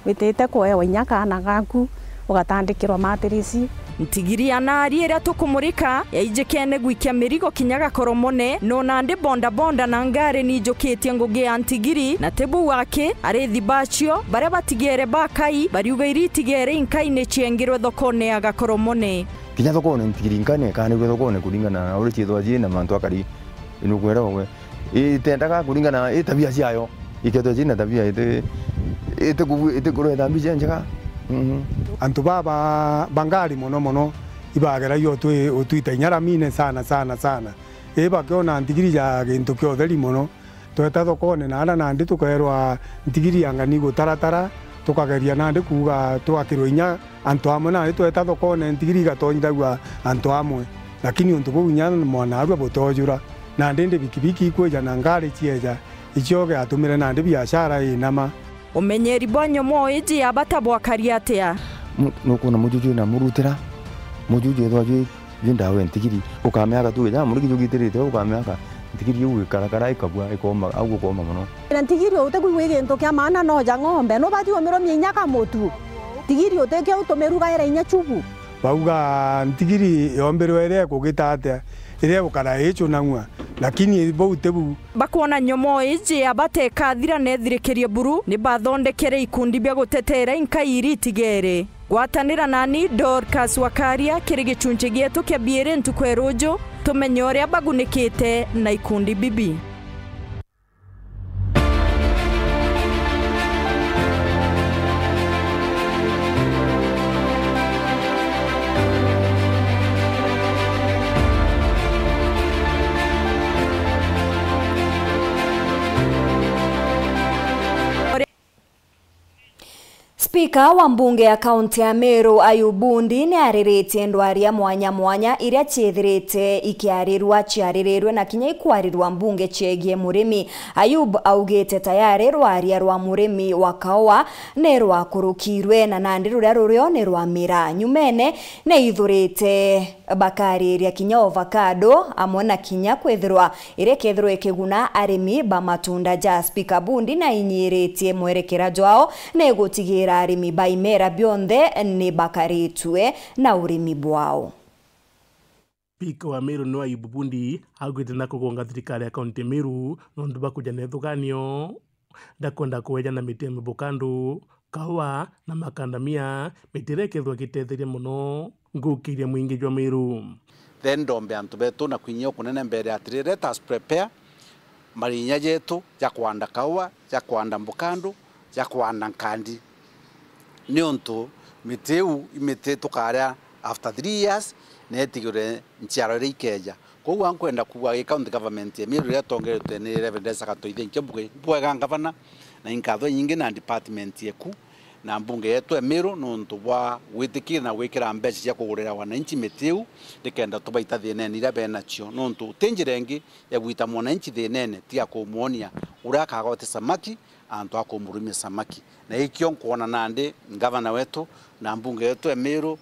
witite kuewa inya kaana gaku, ugatandikirwa matirisi. Ntigiri ya nari iria tukumurika yaijikene gwikia mirigo kinya Gakoromone, no nandi bodaboda na ngari niijukitie ngugi ya ntigiri, na ti buu aki, arithi bacio baria batigere bakai bariuga iritigere inkai ni ciengirwe thokone ya Gakoromone. Kinya thokone ntigiri inkai ni ikanirwe thokone kuringana na uria ciithwa ciina mantu akari. Nukwira we. Itendaga kuringana na i tabia ciayo. Ikethwa ciina tabia iti, iti kubu-, iti kureta mbica njega. Mhm. Antu baba ba ngari mono mono ibageragia utwi-, utwita inya ramine sana, sana, sana. Ii bakiona ntigiri ja gintu kia utheri mono, tweta thokone na ara nandi tukeerwa ntigiri anga ni gutaratara, tukageria nandi kuuga twakirwe inya antu amwe nandi tweta thokone, ntigiri igatonyithagua antu amwe, lakini untu buu inya mwanarua butojura. Nandi indi bikibiki ikwija na ngari cieja, icio giatumire nandi biashara inama. Umenyeri bwa nyomoo iji ya bata bwakari atia? Mu-, nukwona mujuju na murutira, mujuju ethwa jwi, jwi ndawa ya ntigiri, ukamiaka tu, ja muriki jugitirite, ukamiaka, ntigiri iu ikarakara, ikabua, ikoma, au ukoma mono. Na ntigiri utikwigua i gintu kia maana, no ja ng'ombe, nubati umirumia inya kamutu. Ntigiri utikio utumirugaira inya chubu. Bauga ntigiri yombirwe iria ikugita atia, iria igukara iicunang'ua, lakini buu ti bu. Bakwona nyomoo iji ya bata ikathira na ithirikirie buru, ni bathondekere ikundi bia guteteera inkai iria itigere. Gwatanira nani Dorcas Wakaria kiri gicunci gietu kia biiri ntuku ya ruuju, tumenye uria bagunikite na ikundi bibi. Spika wa mbunge ya kaunti ya Meru, Ayubu Bundi, ni ariritie ndwaria mwanya mwanya iria ciithirite ikiarirwa, ciaririrwe na kinya ikwarirwa mbunge ciegie murimi. Ayub augite tayari rwaria rwa murimi wa kaua ni rwakurukirwe na nandi ruria rurio ni rwa miraa. Nyumene ni ithurite bakariria kinya avocado, amwe na kinya kwithirwa iria ikethirwa ikiguna arimi ba matunda ja. Spika Bundi na inyiritie mwerekera jwao ni gutigira arimi ba imera bionthe ni bakaritue na urimi bwao. Spika wa Meru niwe Ayubu Bundi augite nakugonga thirikari ya kaunti ya Meru nontu bwa kuja na ithuganio ndakwenda kueja na miti ya mivokando, kaua na makandamia, miti iria ikethirwa ikitetheria mono ngukiria mwingi jwa Meru. Then ndombe antu betu na kwinyia ukunene mbere atiri, let us prepare marinya jetu ja kwanda kaua, ja kwanda mbukandu, ja kwanda nkandi. Niuntu miti iu i miti tukaria after three years, na itigirwe nchiaro iria ikeja. Koguo ankwenda kuuga gi county government ya Meru iria itongeretwe ni Reverend Isaac Toithinkia Mbuge, bwega ngavana, na inkatho inyingi na department yeku na mbunge yetu ya Meru niuntu bwa gwitikiria na gwikira mbeca cia kugurira wananchi miti iu, nikenda tubaita thinene iria benacio, niuntu ti njira ingi ya gwita mwananchi thinene tiga kumwonia uria akagwate samaki antu a kumurumia samaki. Na ikio nkwona nandi ngavana wetu na mbunge yetu ya Meru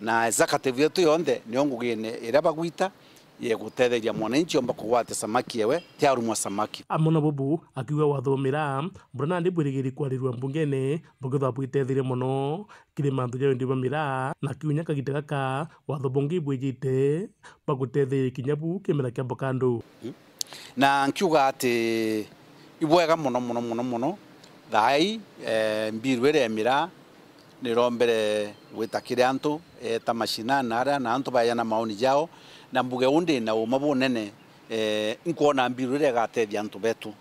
na executive yetu yonthe nio ngugine iria bagwita ya gutetheria mwananchi omba kugwata samaki ewe, ti arumwa samaki. Amwe na bubu akiuga watho bwa miraa buria nandi bwirigiri kwarirua mbungene bukethirwa bwitetheria mono kiri mantu ja wendi bwa miraa, na kiunya kagita gaka watho bungi bwijite bwa gutetheria kinya bu kimera kia avocado. Na nkiuga ati ibwega mono mono mono mono thaai, eh, mbiru iria ya miraa nirombere gwita kiri antu, eh, ta mashinani na aria, na antu baejana maoni jao, na mbuge uu ndi na uma bunene, eh, nkwona mbiru iria igatethia antu betu.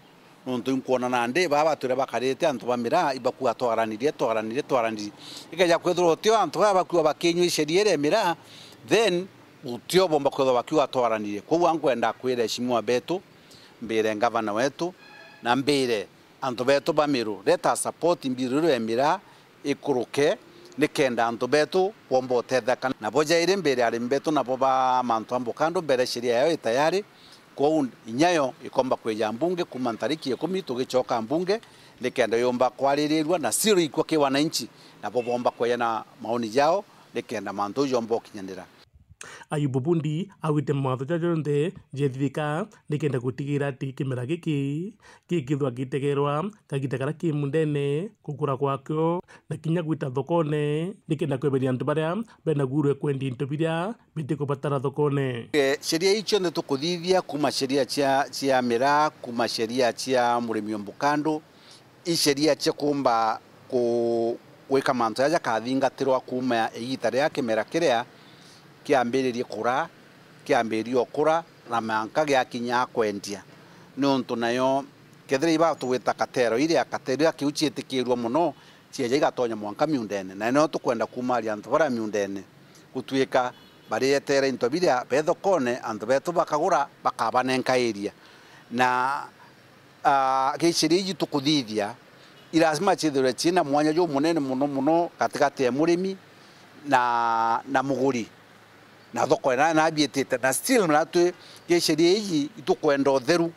Nontu inkwona nandi baa batwire bakarite antu ba miraa ibakua twaranirie, twaranirie, twaranirie. Ikeja kwithirwa utio antu baa bakua bakinyua isheria iria ya miraa, then utio bomba kwithirwa bakiuga twaranirie. Koguo ankwenda kwira eshimiwa betu, mbire ngavana wetu, na mbire antu betu ba Meru, let us support mbiru iria ya miraa ikuruke, nikenda antu betu bomba utetheka. Nabo jairi mbire arimi betu nabo ba mantu a mbukandu, mbere sheria yao itayari, kwou inyayo ikomba kwija mbunge kuma ntariki ikumi tugicoka mbunge, nikenda yumba kwaririrua na siro ikua ki wananchi, nabo bomba kweja na maoni jao, nikenda mantu jau jomba ukinyanira. Ayubu Bundi augite mawatho jaja jonthe jethithika nikenda gutigira ati kimera giki gikithwa gitegerwa kagita karia ki mundene, gukura gwakio, na kinya gwita thokone nikenda kweberia antu baria bena guru ya kwendia into biria bitikubatara thokone. Eh, sheria ii cionthe tukuthithia, kuma sheria cia, cia miraa, kuma sheria cia murimi o mbukandu, i sheria cia kuumba ku-, gwika mantu jaja jakathingatirwa kuuma igita riria kimera kiria kiambiririe kura, kiambiririe ukura, na mwanka giakinya kwendia. Niuntu nayo, kethira iba tugwita katero iria, katero iria kiu cietikirua mono, cieja igatonya mwanka miundene. Na nio tukwenda kuumaria antu baria miundene, gutuika barietere into biria be thokone, antu betu bakagura, bakabanenka area. Na ah, gi sheria iji tukuthithia, i lazima ciithirwe ciina mwanya jumunene mono mono gatigati ya murimi na, na muguri, na thoko iria nabiitite. Na still natwi gi sheria iji itukwenda utheru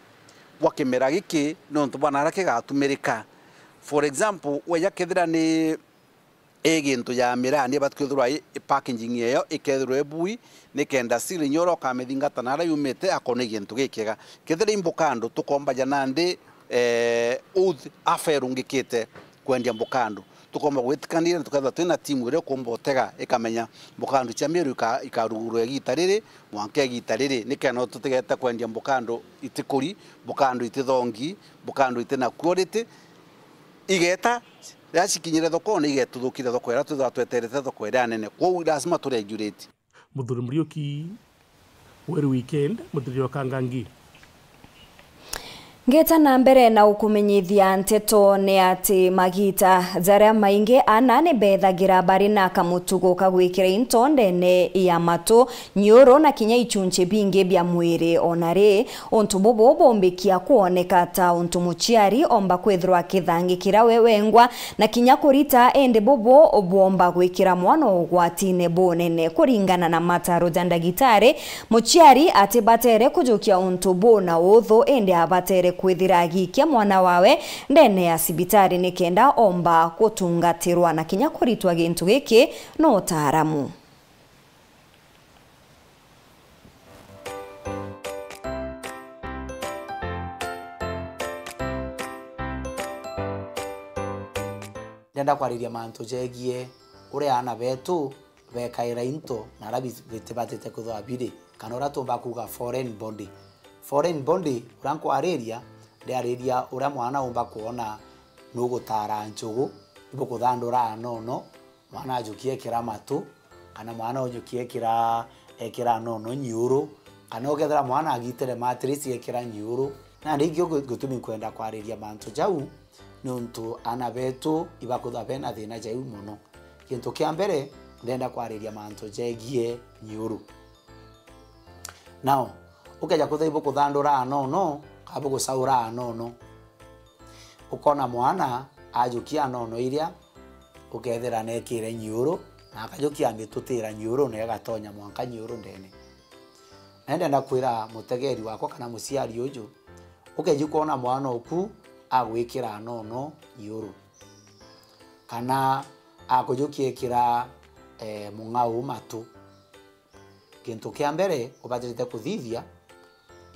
bwa kimera giki niuntu bwa naria kigatumirika. For example, weja kethira ni i gintu ya miraa, ni ibati kwithirwa i, i packaging eyo ikethirwa ibui, nikenda still inya uria ukamithingata naria yumite akona i gintu gikiega. Kethira i mbukandu, tukomba ja nandi, eh, youth afa irungikite kwendia mbukandu. Tukomba gwitikanira na tukethirwa twina timu iria ikumba utega ikamenya mbukandu cia Meru ika-, ikarugurwa igita riri, mwanka igita riri, nikenda tutigete kwendia mbukandu itikuri, mbukandu itithongi, mbukandu itina quality. Igeta, riria cikinyire thokone, igetuthukire thoko iria twithagwa tweterete, thoko iria nene. Kwou lazima turegulate. Muthuri Muriuki, Weru Weekend, muthuri wa Kangangi. Ngeta na mbere na ukumenyithia nteto ni ati magita jaria maingi ana ni bethagira bari na kamutugo ka gwikira into ndene ya matu, nyiuru na kinya ichunchi bingi bia mwiri. Ona ri, untu bubu bumbikia kwoneka ta untu muciari omba kwithirwa akithangikira we wengwa na kinya kurita, indi bubu bwomba gwikira mwana ugwatine bunene. Kuringana na mataro ja ndagitari, muciari atibatere kujukia untu bu na uthu, indi abatere kwithira agiikia mwana wawe ndene ya cibitari nikenda omba gutungatirwa na kinya kuritwa gintu giki na utaaramu. Ndenda kwariria mantu jegie uria aana betu bekaira into na aria bi-, bitibatite kwithirwa biri, kana uria tumba kuuga foreign body. Foreign body, uria nkwariria, ndiariria uria mwana umba kwona nugutaara njugu, ibukuthandura nono, mwana ajukie ekira matu, kana mwana ujukie ekira, ekira nono nyiuru, kana ukethira mwana agitire matrix ekira nyiuru. Na ringi gu-, gutumi nkwenda kwariria mantu jau, niuntu aana betu ibakwithirwa bena thina jau mono. Gintu kia mbere, ndenda kwariria mantu jegie nyiuru. Now, ukeja kwithirwa ibukuthandura nono, kana bugucaura nono, ukona mwana ajukia nono iria, ukethira nekire nyiuru, na akajukia amitutira nyiuru, na igatonya mwanka nyiuru ndene. Na ndenda kwira mutegeri wakwa kana muciari uju, ukeji kwona mwana oku agwikira nono nyiuru, kana akujukia ekira, eh, mung'au matu, gintu kia mbere ubatirite kuthithia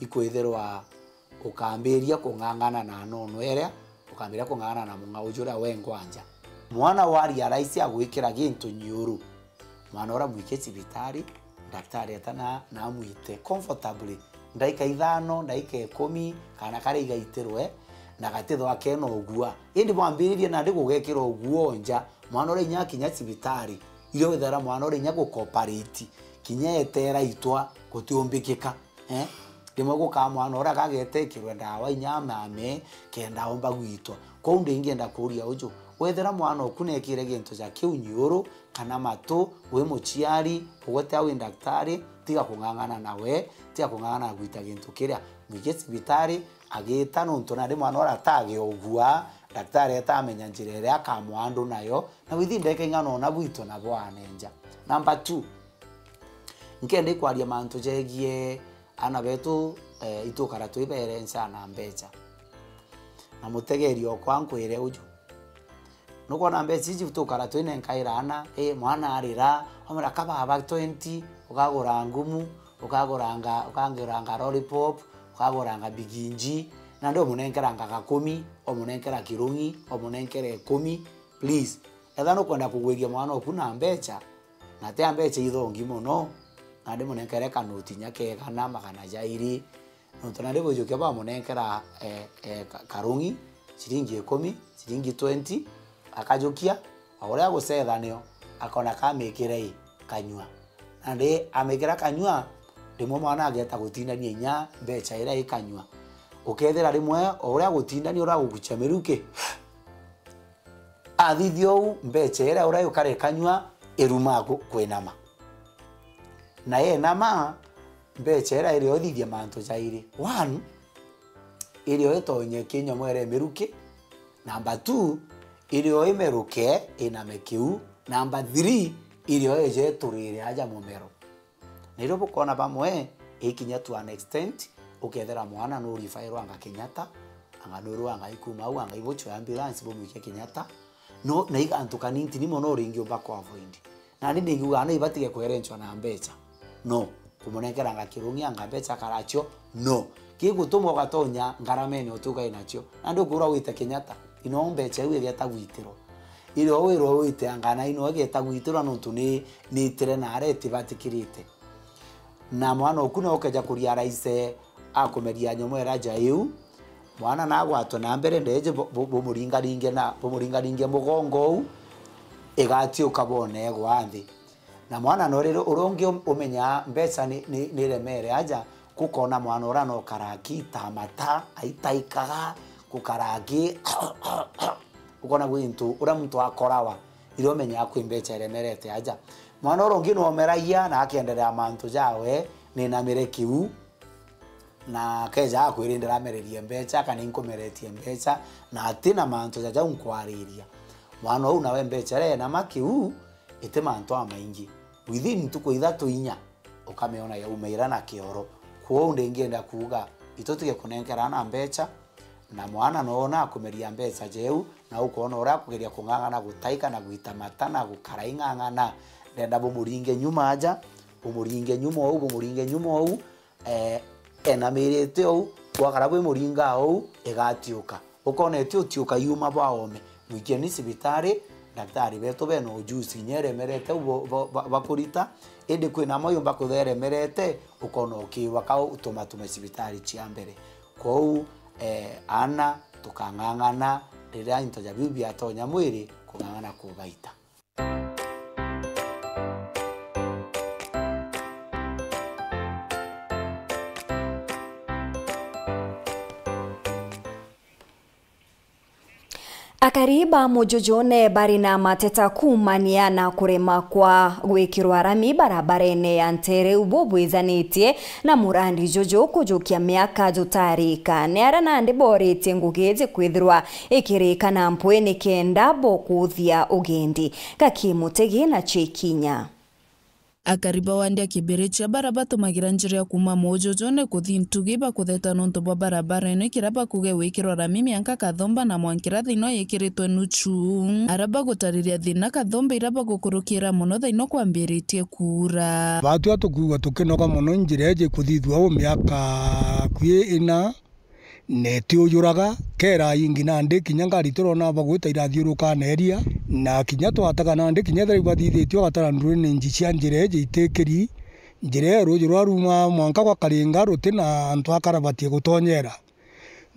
ikwithirwa ukambiria kung'ang'ana na nono iria, ukambiria kung'ang'ana na mung'au juria wengwa nja. Mwana wa realize agwikira gintu nyiuru, mwana uria mwike cibitari, daktari eta na, na amwite comfortably, ndaika ithano, ndaika ikumi, kana karia igaitirwe, na gatithwa kena ugua. Indi bwambiririe nandi gugekira ugua nja, mwana uria inya akinya cibitari, irio withera mwana uria inya gukopariti, kinya etera itwa gutiumbikika. Eh? Rimwe gukaa mwana uria akagetekirwe ndawa inya amame kenda omba gwitwa. Kwou ndingienda kuuria uju, wethira mwana oku nekire gintu ja kiu nyiuru kana matu, wi muciari, ugwe tia wi ndaktari, tiga kung'ang'ana nawe, tiga kung'ang'ana na gwita gintu kiria. Mwike cibitari, agita nuntu nandi mwana uria atagi ugua, ndaktari eta amenya njira iria akamwandu nayo, na withi ndeke ing'ana ona bwitwe na bwane nja. Number two, nkenda ikwaria mantu jegie aana betu, eh, itukara twibeere ncha na mbecha. Na mutegeri okwa nkwire uju. Nukwona mbecha iji tukara twinenkaira aana, eh, mwana arira, omera ka baba twenty, ukagura ngumu, ukaguranga, ukaguranga lollipop, ukaguranga biginji, nandi omunenkeranga gakumi, omunenkera kirungi, omunenkera ikumi, please. Etha nukwenda kugwiria mwana oku na mbecha, na ti a mbecha ithongi mono, nandi munenkere kanoti nya kegana, magana jairi, nontu nandi bujukia bamunenkera, eh, eh, ka-, karungi, ciringi ikumi, ciringi twenty, akajukia, o uria agucetha nio, akona kamikire i kanyua. Nandi amikira kanyua, rimwe mwana ageta gutindania inya mbecha iria i kanyua. Ukethira rimwe o uria agutindania uragukucha miruki, athithia uu, mbecha iria uria yukara ikanyua iruma ku-, kwinama. Na yenama, mbecha iria irio ithithia mantu jairi. One, irio itonye kinyomo iria imiruki. Number two, irio imeruke iname kiu. Number three, irio ije iturire aja mumero. Na irio bukwona bamwe, ikinya to an extent, ukethira mwana nurifairwa anga Kenyatta, anga nurwa anga ikuma au, anga ibuchwe ambulance bumwike Kenyatta, no, na igantu kanintini mono uringiumba ku avoid. Nandi ningiuga no ibatige kwerenchwa na mbecha. No, kumunekeranga kirungi anga mbecha karacio, no. Kigutuma ugatonya ngaramene utuga inacio. Nandi ukwirwa wite Kenyatta, ino mbecha iu igeta gwitirwa. Irio wirwe wite anga na ino igeta gwitirwa nontu ni, ni itire na aria itibatikirite. Na mwana oku no ukeja kurealize akumeria nyomo iraja iu, mwana nagwatwe na mbere ndeje bu-, bu-, bumuringaringe na, bumuringaringe mugongo uu, igatiuka bone igwa nthi. Na mwana no riri uria ungi um-, umenyaa mbeca ni, ni, ni remere aja, Gukona mwana uria no karaki ta mata, aitaikaga, gukara aki, ukona gwi gintu uria muntu akorawa, iria umenyaga kwi mbeca iremerete aja. Mwana uria ungi nwomeragia na akenderea mantu jawe, ninamire kiu, na akeja akwira, "Ndiramererie mbeca," kana, "Inkumeretie mbeca," na ati na mantu ja jau nkwariria. Mwana uu nawe mbeca iria enama kiu, iti mantu amaingi. Within ntuku ithatu inya, ukamiona yaumaira na kioro. Kwou ndingienda kuuga, itutige kunenkerana mbeca, na mwana noona akumeria mbeca jeu, na ukoona uria akugeria kung'ang'ana gutaika na gwita mata na gukara ing'ang'ana. Ndenda bumuringe nyuma aja, bumuringe nyuma ou, bumuringe nyuma ou, eh, enamirite ou, gwakara bwi muringa ou, igatiuka. Ukona iti utiuka yuma bwa oome, mwikieni cibitari, ndaktari betu bena ujuzi, inya iremerete u bo-, bo-, ba-, bakurita, indi kwina amwe yumba kutha iremerete, ukona ukirwa ka utumatume cibitari cia mbere. Kwou, eh, aana, tukang'ang'ana riria into ja biu biatonya mwiri, kung'ang'ana kubaita. Akari ba Mujujune bari na mateta kuumania na kurema kwa gwikirwa rami barabarene ya Ntereu bubwizanitie na murandi juju kujukia miaka jutarika. Ni aria nandi boritie ngugi iji kwithirwa ikirika na mpwi nikenda bokuthia ugendi. Gaki Mutegi na Chikinya. Akari ba wandi ya Kibirichia bara batumagira njira ya kuuma Mujujune kuthi Ntugi bakutheta nontu bwa barabara ino ikira bakuge gwikirwa rami mianka Kathomba na mwankira thaino yikiritwe nuchu. Ara bagutariria thina Kathomba ira bagukurukira mono thaino kwambiritie kuura. Batwi tukwigua tukinoga mono njira iji kuthithua uu miaka akui ina. Na itiujuraga, keera ingi nandi kinya ngari turona bagwita irathiuruka na iria, na kinya twatega nandi kinya ethira ibathithitio gatara drainage cia njira iji itikiri, njira ii ruuji rwa ruuma mwanka gwa Karinga ruti na antu a karabati gutonyera.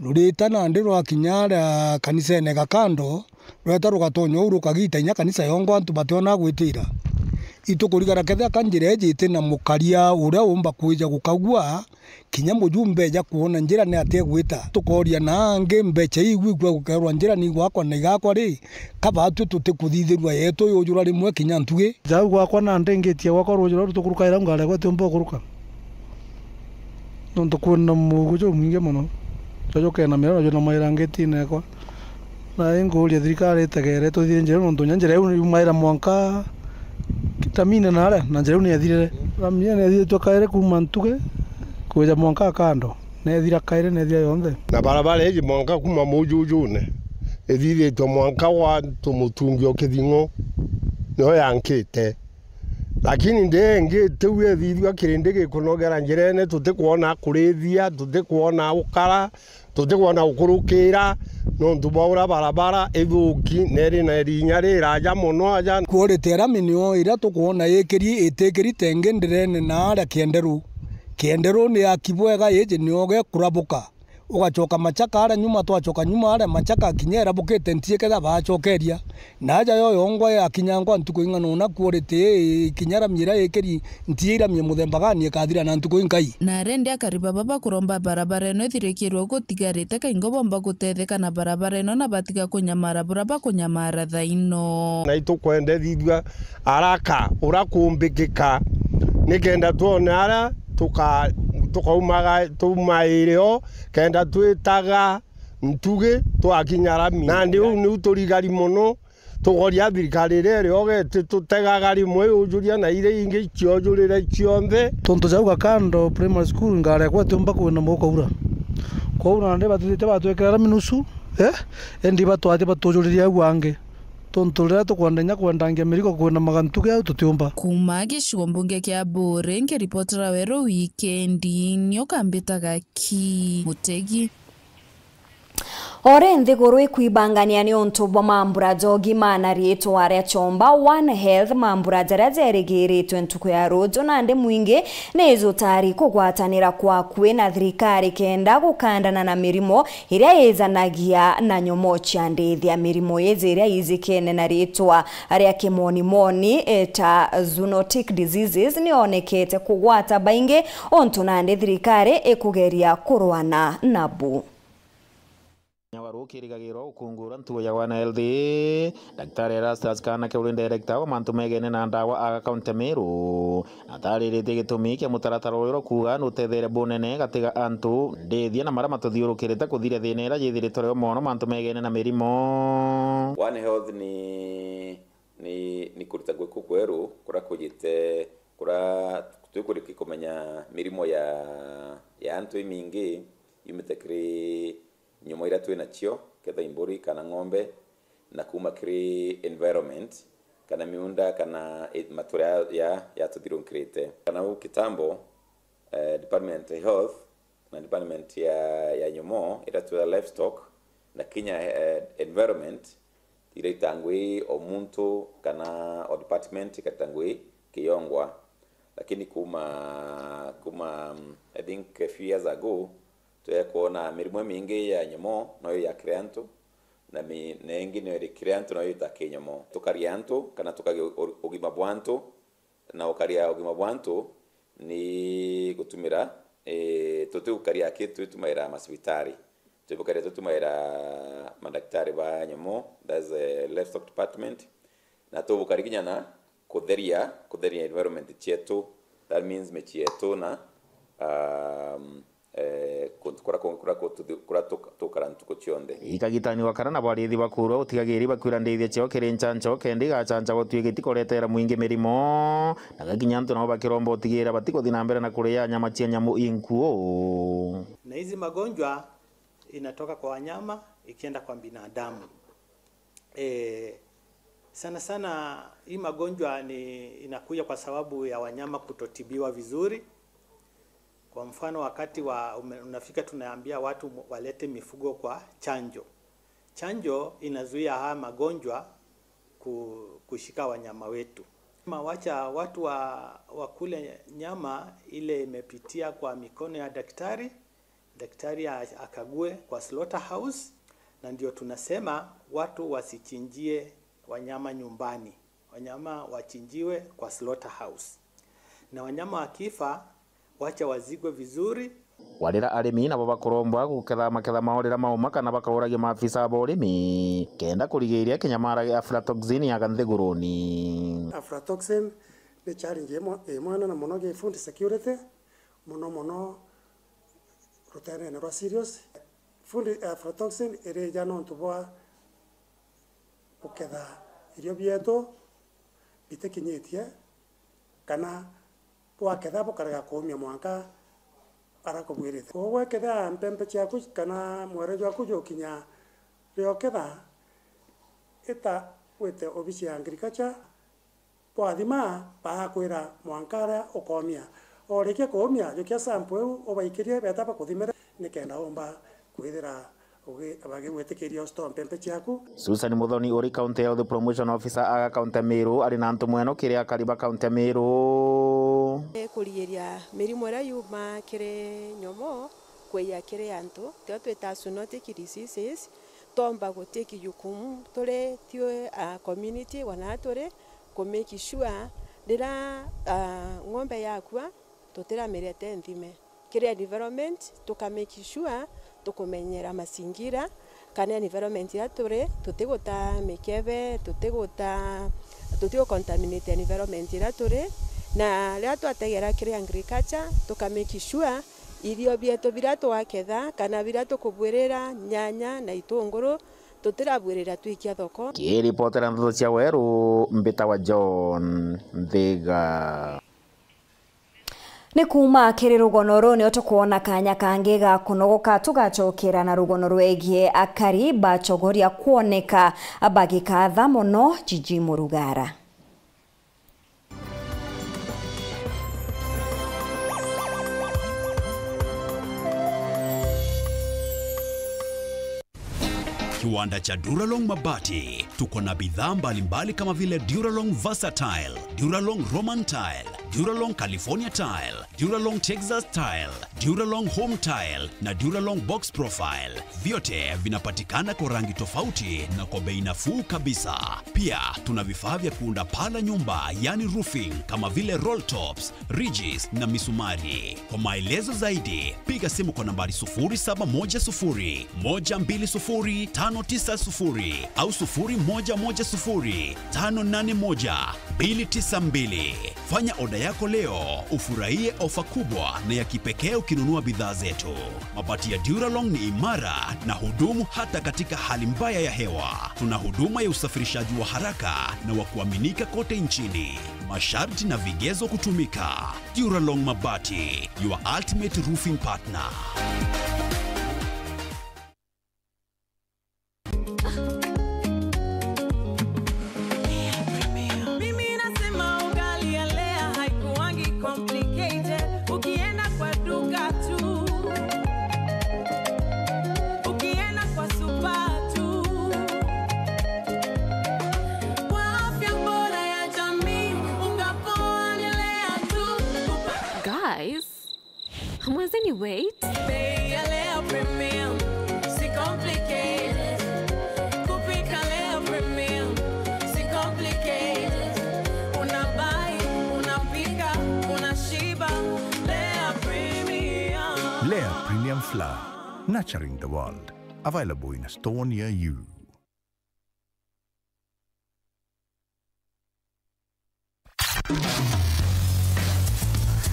Rurita nandi rwakinya aria kanisene ga kando, rweta rugatonya uu rukagita inya kanisa yongwa antu bationa gwitira. Itukurigara kethira ka njira iji iti na mukaria uria umba kwija gukagua, kinya mujumbe eja kwona njira ni atia egwita. Tukooria na angi mbecha iu igwikua gukerwa njira ni igwakwa na igakwa ri, ka batwi tutikuthithirua yetu yujura rimwe kinya Ntugi? Jau gwakwa na ndingitie gwakwa ruuji ruru tukurukaira ngarigwa itiumba gukuruka. Nontu kwina mugu jumwingi mono. Jwa jukenamira na junamaira ngitine ekwa. Na inkuuria thirikari itegere tuthithie njira iu, nontu kinya njira iu yumaira mwanka Kitamine na aria, na njira iu ni yathirire. Rami iu ni yathiritwe kairi kuuma Ntugi kwija mwanka Kando. Nethira kairi, nethira yonthe. Na barabara iji mwanka kuuma Mujujune, ithithitwe mwanka gwa Tumutungi o Kithing'u, niyo yankite. Lakini ndengite u ethithua kirindi gikunogera njirene, tutikwona kurithia, tutikwona ukara, tutikwona gukurukira, nontu bwa uria barabara ithuki, na iri na irinya riraja mono aja. Quality ya rami niyo iria tukwona ikiri, itikiri tengi ndirene na aria Kienderu. Kienderu ni yaki bwega, iji niyo gekurabuka. Ugacoka Machaka aria nyuma, twacoka nyuma aria Machaka kinya irabukite ntie kethira bacokeria. Na aja yo yongwa yakinyangwa ntuku ing'ana una quality ii kinya rami iria ikiri ntie iramie muthemba gani ikathira na ntuku inkai. Na arendi akari baba bakuromba barabara ino ithirikirwe gutigarite kaingo bomba gutetheka na barabara ino na batiga kunyamara bura bakunyamara thaino. Na itukwendethithua araka ura kumbikika, nikenda twone aria tuka-, tukaumaga, tumaire o, kenda twitaga Ntugi twakinya rami. Nandi uu niu turigari mono, tugoria thirikari iria iri oga ititutegaga rimwe yujuria na iria ingi ciojurire cionthe. Tontu jau Gakando Primary School ngari yakwa itiumba kwina mugu kwaura. Kwou nandi batithite batwikira rami nusu, eh? Indi batwathi batujuririe au angi. Tontu riria tukwenda inya kwendangia mirigo kwina magantu geu tutiumba. Kuuma gicigo mbunge kia Buuri, nkiripotera Weru Wikendi, nio kambitaga ki Mutegi. Ore nthiguru ikwibangania ni untu bwa mambura ja ugima na riitwa ria chomba One Health, mambura jaria jerigiritwe ntuku ya ruju, nandi mwingi ni ijutari kugwatanira kwa akui na thirikari kenda gukandana na mirimo iria yijanagia na nyomo cia ndithia. Mirimo iji iria ijikene na riitwa ria kimonimoni, e, ta zoonotic diseases, nionekete kugwata baingi, untu nandi thirikari ikugeria kurwana nabu. Nyawaru kirigagirwa gukungura ntugo ya One Health, Daktari Erastus Kanake uri director wa mantu megene na ndawa aga kaunti ya Meru, na atariritie gitumi kia mutaratara uyu kuuga nutetheere bunene gati ga antu, ndithia na maria matuthiurukirite kuthiria thina iria yithiritwe rio mono mantu megene na mirimo. One Health ni, ni, ni kurita gwiku kweru kuria kujite, kuria twikurikia kumenya mirimo ya, ya antu imingi yumite kiri nyomo iria twi nacio, ketha imburi kana ng'ombe, na kuuma kiri environment, kana miunda, kana, eh, matura ya, ya, yatuthirukirite. Kana u kitambo, eh, department ya health na department ya, ya nyomo, iria twita livestock, na kinya, eh, environment, iraita ngugi o muntu kana o department ikarita ngugi kiyongwa. Lakini kuuma, kuuma, mm, I think a few years ago, twekwona mirimo imingi ya nyomo noyo yakire antu, na mi-, na ingi niyo irikire antu noyo ita kinyomo. Tukaria antu, kana tukagia u-, ugima bwa antu, na ukaria ugima bwa antu ni gutumira, eh, tutigukaria aki twitumaira macibitari. Tubukaria tutumaira madaktari ba nyomo, that's the livestock department, na tubukari kinya na kutheria, kutheria environment cietu, that means micii yetu na, um, eh, kuntu kuria ku-, kuria kututhi-, kuria tuka-, tukara ntuku cionthe. Ikagitani wa kana na bwarithi bakurwa utigagiri bakwira ndithia ciao kiri nchancho, kenda igachanchagwa twi gitikoretera mwingi mirimo, na gakinya antu nabo bakiromba utigira batikuthi na mbere na kuria nyama cia nyamu inkuo. Na hizi magonjwa inatoka kwa wanyama ikienda kwa binadamu. Eh, sana sana hii magonjwa ni inakuja kwa sababu ya wanyama kutotibiwa vizuri. Kwa mfano, wakati wa ume-, unafika tunaambia watu mu-, walete mifugo kwa chanjo. Chanjo inazuia haya magonjwa ku-, kushika wanyama wetu. Ma-, wacha watu wa-, wakule nyama ile imepitia kwa mikono ya daktari, daktari a-, akague kwa slaughterhouse, na ndio tunasema watu wasichinjie wanyama nyumbani. Wanyama wachinjiwe kwa slaughterhouse. Na wanyama wakifa, wacha wazikwe vizuri. Warira arimi nabo bakurombwa guketha maketha mao riria mauma kana bakauragia maafisa ba urimi, kenda kurigiria kinyamara gia aflatoxin yaga nthiguruni. Aflatoxin ni challenge imwe, imwe nene mono gi food security, mono mono rutenene rwa cereals. Food aflatoxin irija nontu bwa guketha irio bietu bitikinyitie, kana bwaketha bukarega kuumia mwanka ara kubwirite. Koguo wekethira mpempe ciaku kana mwere jwaku jukinya rio ketha, ita wite obici ya agriculture, bwathima, baakwira mwanka aria ukoomia. Orikia kuumia, jukia sample iu ubaikirie, beeta bakuthimire, nikenda umba kwithira ugi-, bagigwitikiria u store mpempe ciaku. Susan Muthoni uri County Health Promotion Officer aga kaunti ya Meru, ari na ntumwa ino kiri akari ba kaunti ya Meru. Kurigiria mirimo iria yumaa kiri nyomo kwija kiri antu, tio twita zoonotic diseases, twomba gutake jukumu turi tio, ah, community wana turi, ku make sure riria, ah, ng'ombe yakua, tutiramirete nthime. Kiri environment, tuka make sure tukumenyera mazingira, kana environment iria turi, tutiguta mikebe, tutiguta, tutigu contaminate environment iria turi, na riria twategera kiri agriculture, tuka make sure irio bietu biria twaketha, kana biria tukubwirira nyanya na itunguru, tutirabwirira twikia thoko. Kiripotera ndeto cia Weru, mbitawa John Nthiga. Ni kuuma kiri rugono ruu nio tukwona kanya kangi ga kunogoka, tugacokera na rugono rwegie akari bacogoria kwoneka bagikatha mono Jiji Murugara. Kiwanda cha Duralong Mabati. Tuko na bidhaa mbalimbali kama vile Duralong Versatile, Duralong Roman Tile, Duralong California Tile, Duralong Texas Tile, Duralong Home Tile na Duralong Box Profile. Vyote vinapatikana kwa rangi tofauti na kwa bei nafuu kabisa. Pia tuna vifaa vya kuunda paa la nyumba, yani roofing, kama vile roll tops, ridges na misumari. Kwa maelezo zaidi, piga simu kwa nambari sufuri saba moja sufuri, moja mbili sufuri, tano tisa sufuri au sufuri moja moja sufuri, tano nane moja, mbili tisa mbili. Fanya oda yako leo, ufurahie ofa kubwa na ya kipekee ukinunua bidhaa zetu. Mabati ya Duralong ni imara na hudumu hata katika hali mbaya ya hewa. Tuna huduma ya usafirishaji wa haraka na wa kuaminika kote nchini. Masharti na vigezo kutumika. Duralong Mabati, your ultimate roofing partner. Mimi nasema ugali ya Lea haikuwangi complicated. Ukienda kwa duka tu, ukienda kwa supa tu, kwa afya bora ya jamii, unga poa ni Lea tu. Guys, mwenzeni wait. Bei ya Lea Premium, si complicated. Kupika Lea Premium, si complicated. Una buy, unapika, unashiba. Lea Premium. Lea Premium Flour, nurturing the world. Available in a store near you.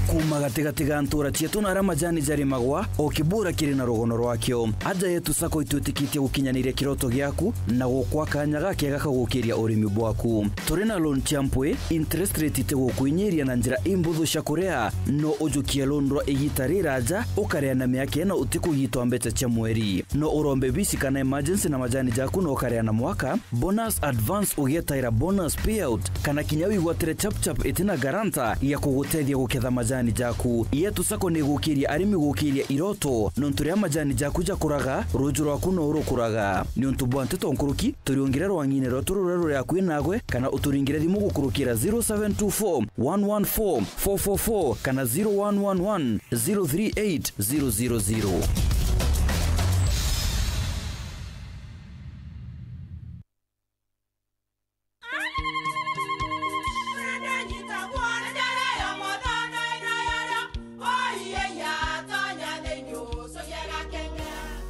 Kuuma gatigati ga ntuura cieetu na aria majani jarimagwa, o Kibura kiri na rugono rwakio. Aja yeetu Sacco itwitikitie gukinyaniria kiroto giaku na gukwa kanya gakeega ka gukiria urimi bwaku. Turi na loan cia mpwi, interest rate itigukwinyiria na njira imbuthu cia kuria. No ujukie loan rwa igiita riraja, ukaria na miaka ina utikugitwa mbeca cia mweri. No urombe bisi kana emergency na majani jaku na ukaria na mwaka, bonus advance ugietaira bonus payout, kana kinya wigwatire chap chap itina guarantor ya kugutethia guketha majani jaku. Yeetu Sacco ni igukiria arimi gukiria iroto, nontu riria majani jaku jakuraga, ruuju rwaku no rukuraga. Niuntu bwa nteto nkuruki, turiungire rwang'ine rweetu ruria ruri akui naagwe, kana uturingire thimu gukurukira zero seven two four, one one four, four four four kana zero one one one, zero three eight zero zero zero.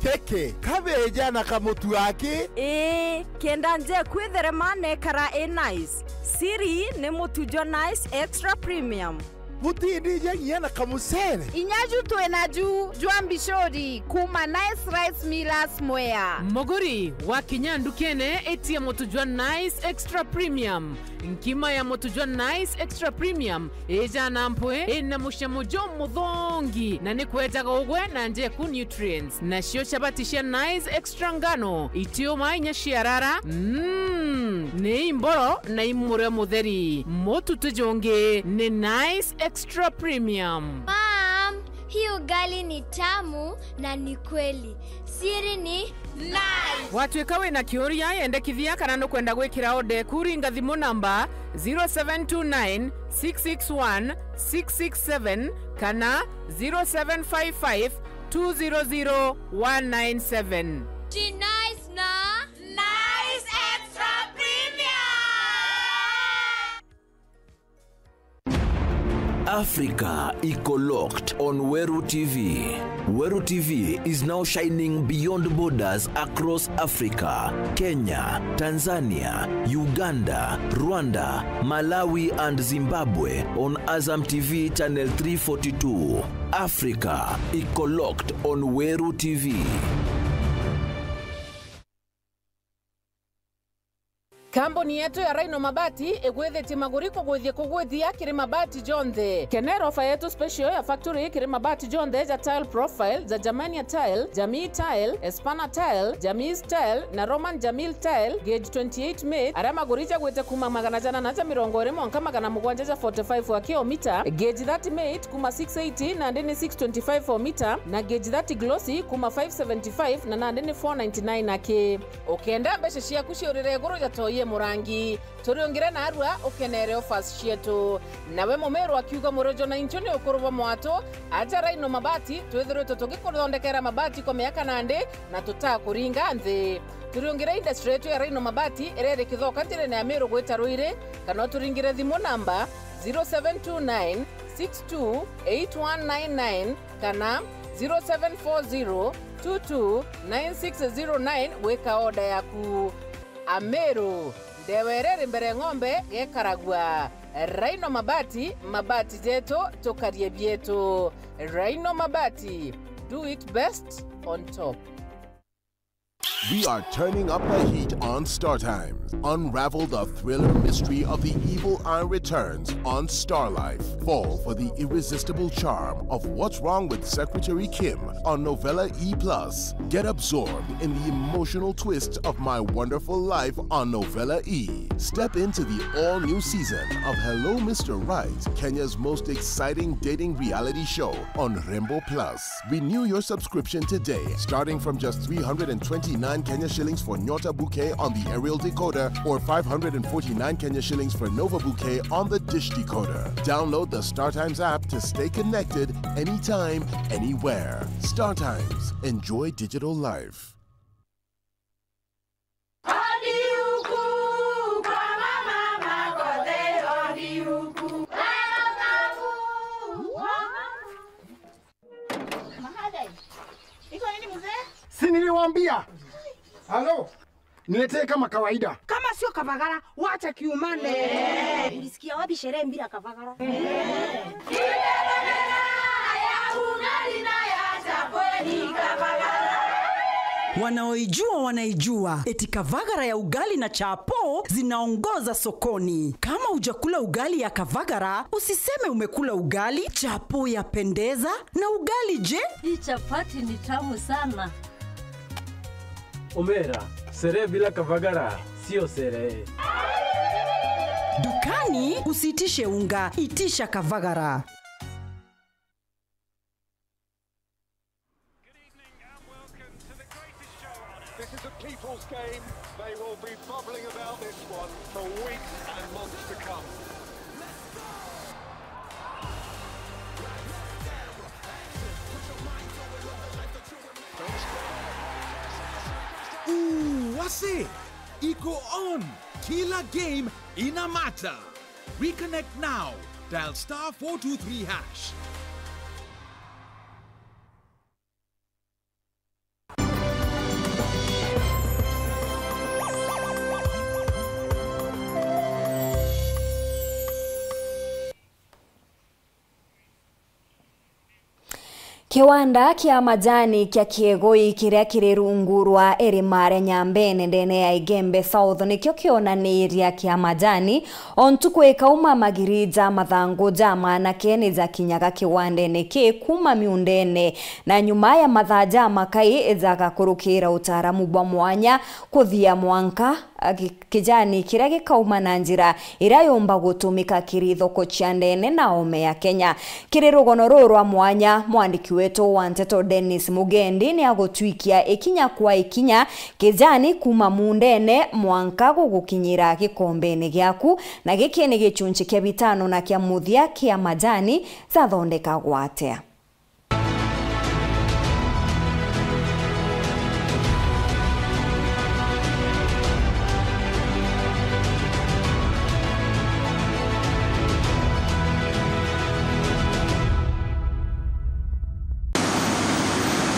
Kiki kabeeja na kamutu aki? Ii, kenda nje kwitherema nekara i nice. Siri ni mutu jwa Nice Extra Premium. Butindija nginya na kamucere. Inya ju twi naju jwa mbicuri kuuma Nice Rice Millers Mwea. Muguri, wakinya ndukene, itia mutu jwa Nice Extra Premium. Nkima ya mutu jwa Nice Extra Premium ija na mpwi, ina mucamo jumuthongi, na ni kwejaga ugwe na njeku nutrients. Nacio chabati cia Nice Extra Ngano itiuma inya ciarara, mm, ni imboro na i murio mutheri. Mutu ti jungi, ni Nice Extra Premium. Mom, hii ugali ni tamu na ni kweli. Siri ni Nice. Watwika wina kiuria, yendekithia kana nukwenda gwikira order eku, ringa thimu namba zero seven two nine, six six one, six six seven kana zero seven five five, two zero zero, one nine seven. Ji Nice na Nice Extra Premium. Africa iko locked on Weru T V. Weru T V is now shining beyond borders across Africa. Kenya, Tanzania, Uganda, Rwanda, Malawi and Zimbabwe on Azam T V channel three forty-two. Africa iko locked on Weru T V. Kambuni yetu ya Rhino Mabati igwithitie maguri kugwithia kugwithia kiri mabati jonthe. Kenera ofa yetu special ya factory kiri mabati jonthe ja tile profile, ja Germania tile, Jamii tile, Espana tile, Jamii tile na Roman Jamil tile, gauge twenty-eight mate, aria maguri jagwite kuma magana jana na ja mirongo iri mwanka magana mugwanja ja forty-five wa kilomita, gauge thirty mate kuma six eighty nandi ni six twenty-five o mita, na gauge thirty glossy kuma five seventy-five na nandi ni four ninety-nine aki. Ukenda mbeca ciaku ciurire iguru ja toi e murangi, turiungire narua ukenere offers cietu. Nawe Mumiru akiuga, murojo na inchu ni ukuru bwa mwatu, aja Rhino Mabati, twithiritwe tugikuthondekera mabati kwa miaka nandi na tutakuringa nthi. Turiungire industry yetu ya Rhino Mabati iria iri Kithoka njirene ya Miru gwita Ruiri, kana uturingire thimu namba zero seven two nine six two eight one nine nine kana zero seven four zero two two nine six zero nine gwika order yaku. Ameru, ndewa iria iri mbere ng'ombe gekaragua. Rhino Mabati, mabati jetu, tukarie bietu. Rhino Mabati, do it best on top. We are turning up the heat on Star Times. Unravel the thriller mystery of the evil eye returns on Star Life. Fall for the irresistible charm of What's Wrong with Secretary Kim on Novella E plus. Get absorbed in the emotional twists of My Wonderful Life on Novella E. Step into the all-new season of Hello Mister Right, Kenya's most exciting dating reality show on Rembo Plus. Renew your subscription today, starting from just three hundred and twenty-nine Kenya shillings for Nyota Bouquet on the aerial decoder or five hundred and forty-nine Kenya shillings for Nova Bouquet on the dish decoder. Download the StarTimes app to stay connected anytime, anywhere. StarTimes. Enjoy digital life. Si niliwaambia? Halo? Niletee kama kawaida. Kama sio Kavagara, wacha kiumane. Ulisikia wapi sherehe bila Kavagara? Wanaoijua wanaijua, eti Kavagara ya ugali na chapo zinaongoza sokoni. Kama hujakula ugali ya Kavagara, usiseme umekula ugali. Chapo yapendeza, na ugali je? Hii chapati ni tamu sana. Omera, sherehe bila Kavagara sio sherehe. Dukani usiitishe unga, itisha Kavagara. Good evening and welcome to the greatest show on earth. This is a people's game. They will be bubbling about this one for weeks and months to come. Ooh, wase! Iko on! Kila game ina matter! Reconnect now. Dial star four two three hash. Kiwanda kia majani kia Kiegoi kiria kiri rungu rwa irima ria Nyambene ndene ya Igembe South nikio kionaniria kia majani o ntuku ikauma magiri ja mathangu ja manake ni jakinyaga kiwandene ki kuma miundene, na nyuma ya mathaa ja makai jagakurukira utaaramu bwa mwanya kuthia mwanka, a, ki-, kijani kiria gikauma na njira iria yumba gutumika kiri thoko cia ndene na ome ya Kenya. Kiri rugono ruu rwa mwanya, mwandiki wetu wa nteto Dennis Mugendi ni agutwikia ikinya kwa ikinya kijani kuma mundene mwanka gugukinyira gikombene giaku, na giki ni gichunchi kia bitano na kia muthia kia majani jathondekagwa atia.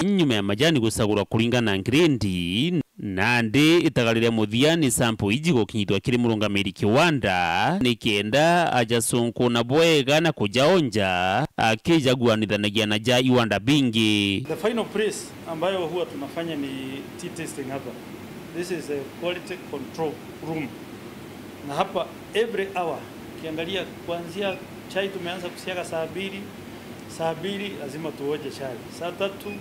Nyuma ya majani gusagurwa kuringana na grade, nandi itagari ria muthia ni sample iji gukinyithwa kiri murungamiri kiwanda, nikenda ajasunkuna bwega na kujaonja, akijaguanithanagia na ja iwanda bingi. The final press ambayo huwa tunafanya ni tea tasting hapa. This is a quality control room. Na hapa every hour, ukiangalia kuanzia chai tumeanza kusiaga saa mbili, saa mbili lazima tuoje chai, saa tatu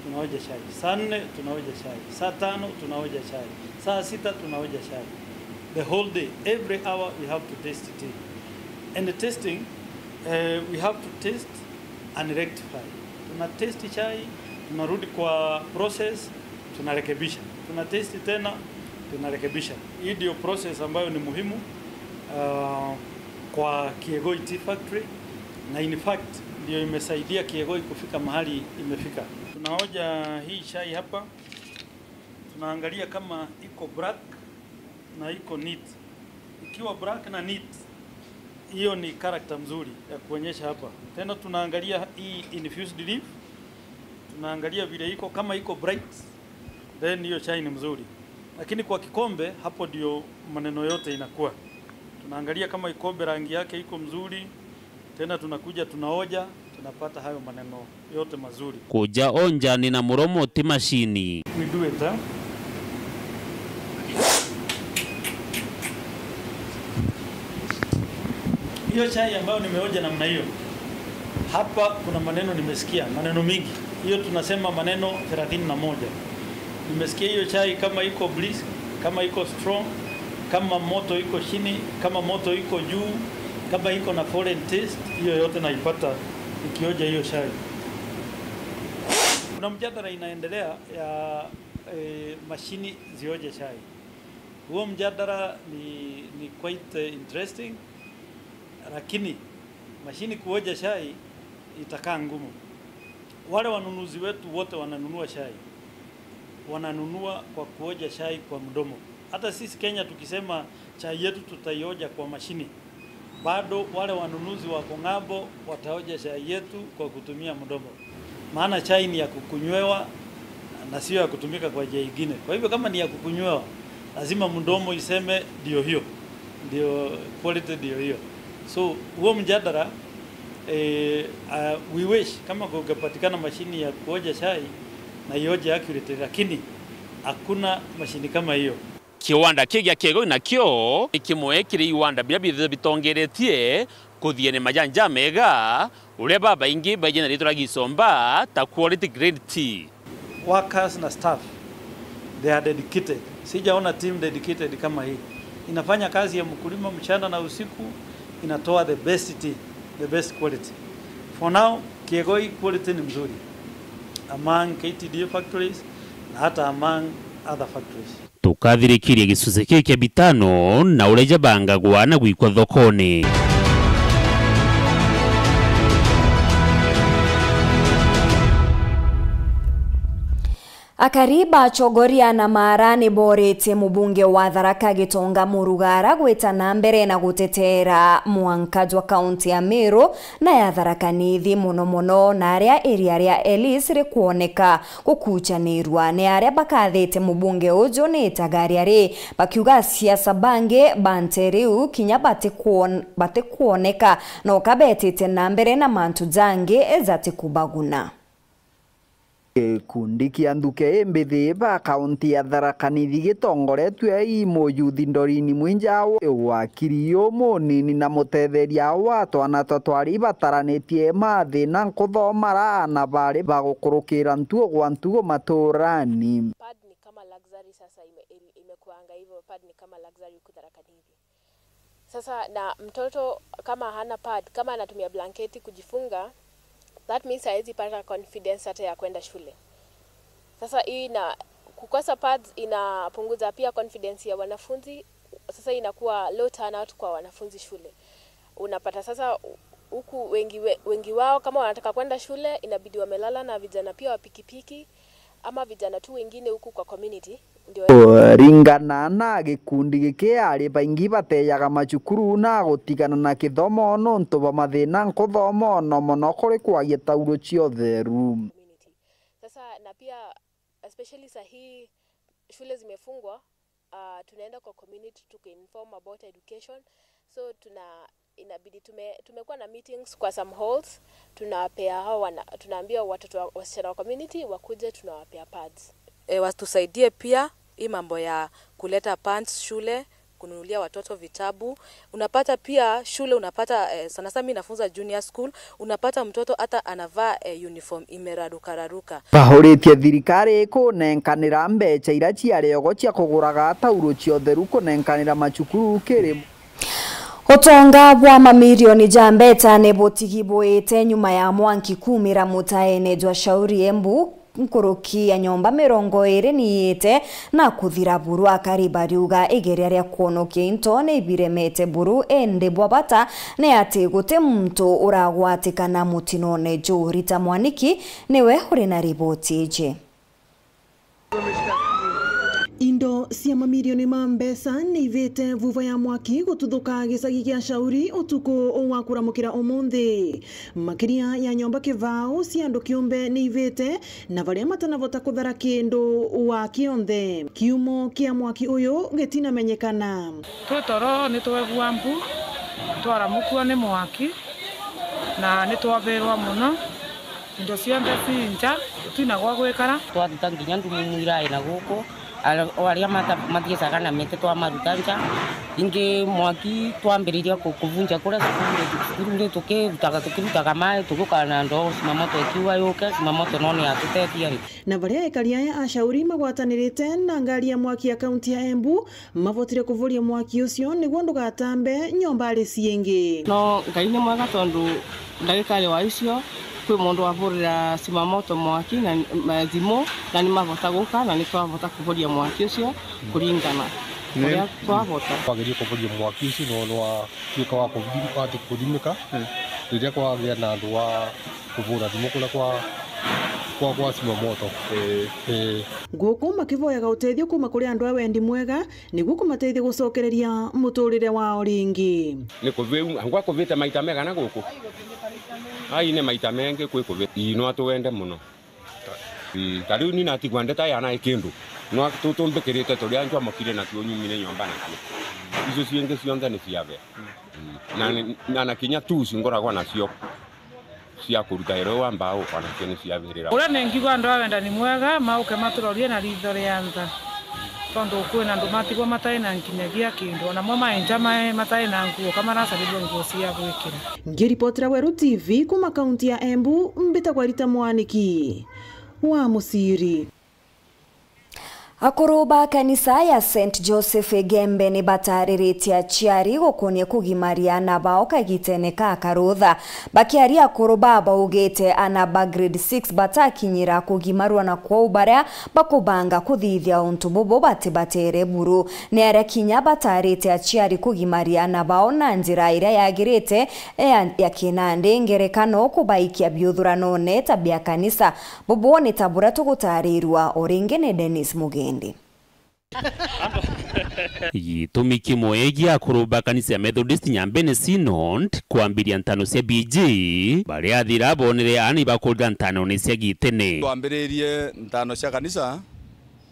tunaoja chai, saa nne tunaoja chai, saa tano tunaoja chai, saa sita tunaoja chai. The whole day, every hour we have to taste tea. And the testing, eh, we have to taste and rectify. Tuna test chai, tunarudi kwa process, tunarekebisha. Tuna test tena, tunarekebisha. Hii ndio process ambayo ni muhimu, uh, kwa Kiegoi Tea Factory, na in fact ndio imesaidia Kiegoi kufika mahali imefika. Tunaoja hii chai hapa, tunaangalia kama iko black na iko neat. Ikiwa black na neat, hiyo ni character mzuri ya kuonyesha hapa. Tena tunaangalia hii infused leaf, tunaangalia vile iko, kama iko bright, then hiyo chai ni mzuri. Lakini kwa kikombe, hapo ndio maneno yote inakuwa. Tunaangalia kama ikombe rangi yake iko mzuri, tena tunakuja tunaoja, tunapata hayo maneno yote mazuri. Kuja onja ni na muromo ti mashini. We do it, eh? Hiyo chai ambayo nimeoja namna hiyo, hapa kuna maneno nimesikia, maneno mingi. Hiyo tunasema maneno thelathini na moja. Nimesikia hiyo chai kama iko brisk, kama iko strong, kama moto iko chini, kama moto iko juu, kama iko na foreign taste, hiyo yote naipata nikioja hiyo chai. Kuna mjadala inaendelea ya, eh, mashini zioje chai. Huo mjadala ni, ni quite, eh, interesting, lakini mashini kuoja chai itakaa ngumu. Wale wanunuzi wetu wote wananunua chai, wananunua kwa kuoja chai kwa mdomo. Hata sisi Kenya tukisema chai yetu tutaioja kwa mashini, bado wale wanunuzi wako ng'ambo wataoja chai yetu kwa kutumia mdomo. Maana chai ni ya kukunywewa na sio ya kutumika kwa njia ingine. Kwa hivyo kama ni ya kukunywewa, lazima mdomo iseme ndio hiyo, ndio quality ndio hiyo. So huo mjadala, eh, uh, we wish kama kungepatikana mashini ya kuoja chai na ioje accurately, lakini hakuna mashini kama hiyo. Kiwanda kii gia Kiegoi nakio ni kimwe kiri iwanda biria bithithagirwa bitongeretie kuthiene majani jamega, uria babaingi baiji na ritwa ria Gisomba ta quality grade tea. Workers na staff, they are dedicated. Sijaona team dedicated kama hii. Inafanya kazi ya mkulima mchana na usiku, inatoa the best tea, the best quality. For now, Kiegoi quality ni mzuri among K T D A factories na hata among other factories. Tukathirikiria gicunci kii kia bitano na uria jabangagwa na gwikwa thokone. Akari ba Chogoria na Maara ni booritie mubunge wa Tharaka Gitonga Murugara gwita na mbere na guteteera mwanka jwa kaunti ya Meru na ya Tharaka Nithi, mono mono na aria iria ria Ellis rikwoneka gukuchanirua ni aria bakathite mubunge uju ni itagaria ri, bakiuga asiasa bangi ba nte riu kinya batikwon-, batikwoneka no kabetite na mbere na mantu jangi jatikubaguna. Gikundi kia nthuke imbithi ba kaunti ya Tharaka Nithi gitongoretue i muyuthi Doreen Mwinja, wakiri umunini na mutetheria wa twana twa twari bataranitie mathina nkuthomara na bari bagukurukira ntugo gwa ntugo maturani. Pad ni kama luxury sasa ime-, ime-, imekuanga hivyo, pad ni kama luxury huku Tharaka Nithi. Sasa na mtoto kama hana pad, kama anatumia blanketi kujifunga, that means hawezi pata confidence hata ya kwenda shule. Sasa hii ina-, kukosa pads inapunguza pia confidence ya wanafunzi. Sasa inakuwa low turnout kwa wanafunzi shule. Unapata sasa huku wengi we-, wengi wao kama wanataka kwenda shule inabidi wamelala na vijana pia wa pikipiki ama vijana tu wengine huku kwa community. Kuringana na gikundi giki, ari baingi batejaga macukuru na gutigana na kithomo nontu bwa mathina nkuthomo, no mono kuri kwagia tauro cia utheru. Sasa, na pia, especially saa hii shule zimefungwa, ah, tunaenda kwa community tukiinform about education. So, tuna inabidi tume-, tumekuwa na meetings kwa some halls, tunawapea hao wana-, tunaambia watoto wa, wasichana wa community wakuje, tunawapea pads. E, watusaidie pia hii mambo ya kuleta pants shule, Kununulia watoto vitabu. Unapata pia shule, unapata, eh, sana sana mimi nafunza junior school, unapata mtoto hata anavaa, eh, uniform imerarukararuka. Bahuritie thirikari kunenkanira mbeca iria ciari ogo cia kuguraga tauro cia utheru kunenkanira macukuru kiri. Utonga bwa mamirioni ja mbeca ni butigibuite nyuma ya mwanki kuumira mutaene jwa Shauri Embu, nkuruki ya nyomba mirongo iiri ni iite na kuthira buru. Akari bariuga igeria ria kwonokia into ni ibiremete buru, indi bwa bata ni ati guti muntu uragwatikana mutinone juu. Rita Mwaniki niwe uri na riboti iji. Indo cia mamirioni ma mbeca ni ivite vuva ya mwaki gututhuka gicagi kia Shauri utuku wa kuramukira umunthi. Makiria ya nyomba kivau cia andu kiumbe ni ivite, na baria matanavota kuthara kindu wa kionthe. Kiumo kia mwaki uyu gitinamenyekana. Twi toro ni twegua mbu, twaramukua ni mwaki, na ni twabirwa mono. Indo cionthe ci nja, tutina gwa gwikara. Twaruta nginya ndumu mwira aina guku, o aria mathiicaga na miti twamaruta nja. Ingi mwaki twambiriria kuvunja kuria cukuru, cukuru ni tukirutaga, tukirutaga mai, tugiuka na ndoo, simamoto ikiuga yuke, simamoto no ni yatutethia ri. Na baria ekari aya a Shauri magwatanirite na ngari ya mwaki ya kaunti ya Embu, mavotire kuvuria mwaki ucio niguo ndugatambe nyomba ari ciingi. No Ngai ni mwega tondu ndagikari wa icio kwi mundu wavurira simamoto mwaki na, na thimu, na ni mavota guka na ni twavota kuvuria mwaki ucio kuringana uria twavota. Twagerie kuvuria mwaki ucio no, no watuika wa kuthimika riria kwagia na andu wa kuvura thimu kuria kwa, kwa, kwa simamoto. Ii. Guku makivoyaga utethio kuuma kuri andu a wendi mwega, niguo kumateithia gucokereria muturire wao ringi. Ni kuviu, angwa kuvite maita megana guku? Ai, ni maita mengi kwi kuvite. Ii, no atuwende mono. Mm, ta riu ni natigwa ndeta yana i kindu. No tu-, tumbikirite turia njwamokire nakio nyumire nyomba nakio. Icio ciingi cionthe ni ciave. Mm. Na, na, na kinya tools ngoragwa nacio cia kuruta iro wa mbao, onacio ni ciavirira. Uria ningiuga andu a wendani mwega mauke maturorie na ritho ria ntha, tondu kwina andu matigwa matai na nkinyagia kindu, onamo mai nja mai matai na nguo, ka maracarirua nguo cia gwikira. Ngiripotera Weru T V kuuma kaunti ya Embu, mbitagwa Rita Mwaniki wa Muciri. Akuru ba kanisa ya Saint Joseph Igembe ni batariritie aciari gukonia kugimaria aana bao kagitene ka karutha. Bakiaria, akuru baa baugite aana ba grade six batakinyira kugimarua, na kwou baria bakubanga kuthithia untu bubu batibatere buru. Ni aria kinya batarite aciari kugimaria aana bao na njira iria yagirite ya, ya kinandi, ngerekano kubaikia biuthuranone ta bia kanisa. Bubu ni ta buria tugutarirua o ringi ni Dennis Mugendi. Gitumi kimwe gia akuru ba kanisa ya Methodist Nyambene Synod kwambiria ntano cia B G, baria athira bonere aana ibakurira ntanone cia gitene. Twambiririe ntano cia kanisa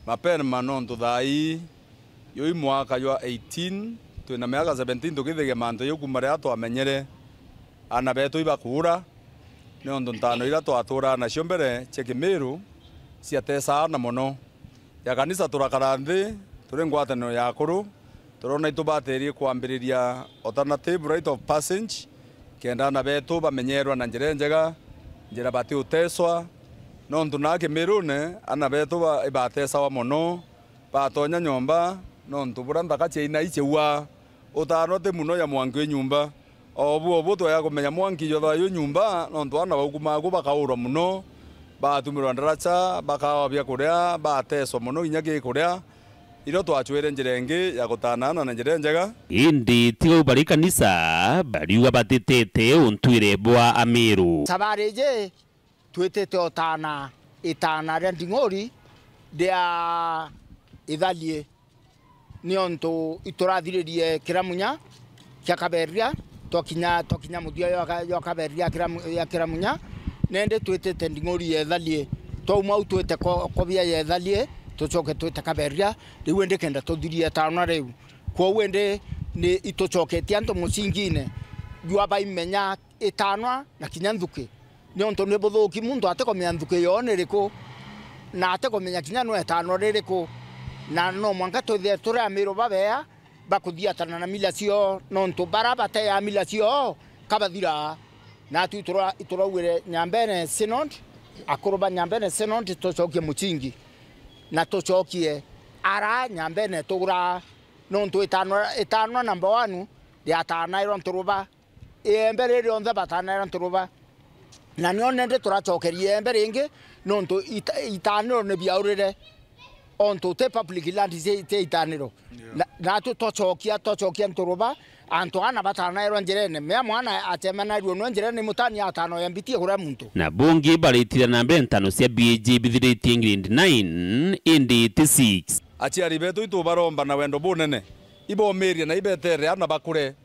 mapema nontu thaa ii, yui mwaka jwa eighteen, twina miaka seventeen tukithigia mantu jau kuuma riria twamenyere aana betu ibakuura, nontu ntano iria twatuuraga nacio mbere cia Kimiru ciatesaga aana mono. Ya kanisa turakara nthi turi ngwataniro ya akuru, turona itubaterie kwambiriria alternative rite of passage, kenda aana betu bamenyerwa na njira injega, njira batiuteswa, nontu naa Kimirune aana betu ba-, ibatesawa mono, batonya nyomba, nontu buria nthaka ciaina iciua, utanwa ti muno ya mwanki wi nyumba. O bu, o bu twaya kumenya mwanki jwethagwa jwi nyumba, nontu aana baukumaga ku bakaurwa mono, batumirwa ndaraca, bakaawa bia kuria, bateswa mono kinya gi kuria. Irio twacwire njira ingi ya gutaana aana na njira injega. Indi ti au bari kanisa, bariuga batitete untwire bwa Amiru. Sabari iji twitite utaana itaana ria nding'ori ria Ithalie, niontu iturathiririe Kiramunya kia Kaberia, twakinya, twakinya muthia jwa ka-, jwa Kaberia Kiramu-, ya Kiramunya, na indi twitite nding'ori ya Ithalie. Twauma au twite ko-, kobia ya Ithalie, tucoke twite Kaberia, riu indi kenda tuthirie itaana riu. Kwou indi ni itucoketie antu mucingine jwa baimenya itaana na kinya nthuki. Niuntu ni buthuki muntu atikumenya nthuki yoo ni riku, na atikumenya kinya nwe itaano ririku, na no mwanka twithire turi Amiru babea, Bakuthiatana na mila ciao, nontu bara bateaa mila ciao kabathira. Natwi itura-, ituraugire Nyambene Synod, akuru ba Nyambene Synod, tucokie mucingi na tucokie ara Nyambene tuguraa, nontu itanwa, itanwa number one riatanairwa Nturuba. Iembe riri rionthe batanaira Nturuba. Na nio nende turacokeria iembe ringi, nontu ita-, itaniro ni biaurire. Ontu ti public land, ti, ti itaniro. Yeah. Na, natwi twacokia, twacokia Nturuba, antu ana batanairwa njirene. Mea mwana acemanairue nwe njirene, mutani atanoya mbiti kuria muntu. Na bungi baritire na mbere ntano cia B A G bithirite grade nine, indi eighty-six. Aciari betu itubaromba na wendo bunene, ibomirie na ibeterere ana bakure.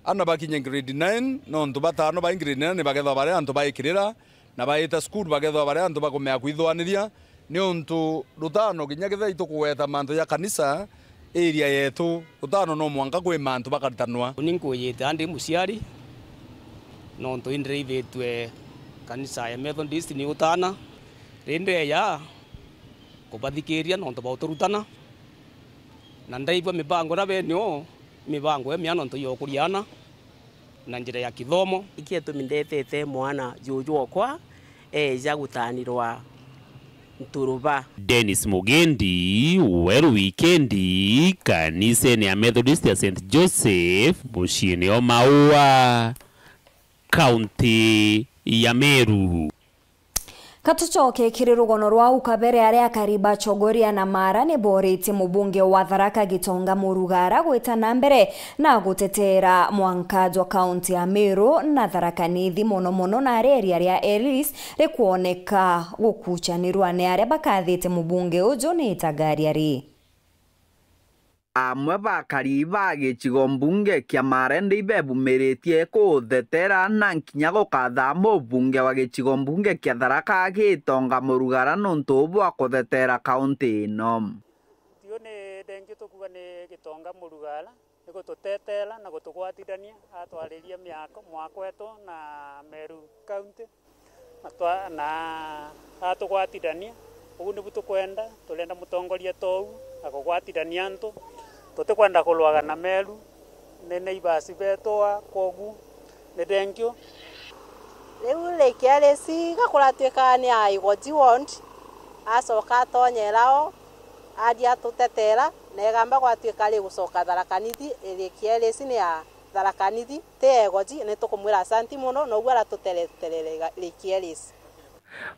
Ana bakinye grade nine, nontu batano bai grade nine bakethwa bari antu baikirira, na baita cukuru bakethwa bari antu bakumea kwithwaniria, niuntu rutano kinya kethira itukugweta mantu ja kanisa, area yetu, rutano no mwanka kwi mantu bakaritanwa. Uni nkujite andi muciari, nontu indiraithitue kanisa ya Methodist ni utana, rindi eya kubathikiria nontu bauturutana, na ndaigua mibango na benio, mibango ya miana nontu ya ukuria ana na njira ya kithomo. Iki gitumi ndetete mwana juju okwa eeja gutanirwa Nturuba. Dennis Mugendi, Weru Wikendi, kanisene ya Methodist ya Saint Joseph, muciine o Maua, kaunti ya Meru. Katucoke kiri rugono rwau kabere, aria akari ba Chogoria na Mara ni boritie mubunge wa Tharaka Gitonga Murugara gwita na mbere na gutetera mwanka jwa kaunti ya Meru na Tharaka Nithi, mono mono na aria eria ria Elis rikwoneka gukuchanirwa ni aria bakathite mubunge uju ni itagaria ri. Amwe ba akari ba gicigo mbunge kia Marende ibebumiritie kuutetera na nkinya gukatha mubunge wa gicigo mbunge kia Tharaka Gitonga Murugara nuntu bwa kutetera kaunti ino. Tiu ni thengiu tukuga ni Gitonga Murugara ni gututetera na gutugwatithania, atwariria miako, mwako wetu na Meru County. Na twa-, na atugwatithania. Uu nibu tukwenda, turenda mutongoria ta uu akugwatithania antu. Tutikwenda kurwaga na Meru, ni neighbours betu aa, kwogu ni thengiu. Riu Lake Alice gakuratuika ni a Igoji ward, acoka atonyera o, aria atutetera, na igamba gwatuika rigucoka Tharaka Nithi, Lake Alice ni a Tharaka Nithi, ti Egoji, ni tukumwira asanti mono, na uguo aratutereterere Lake Alice.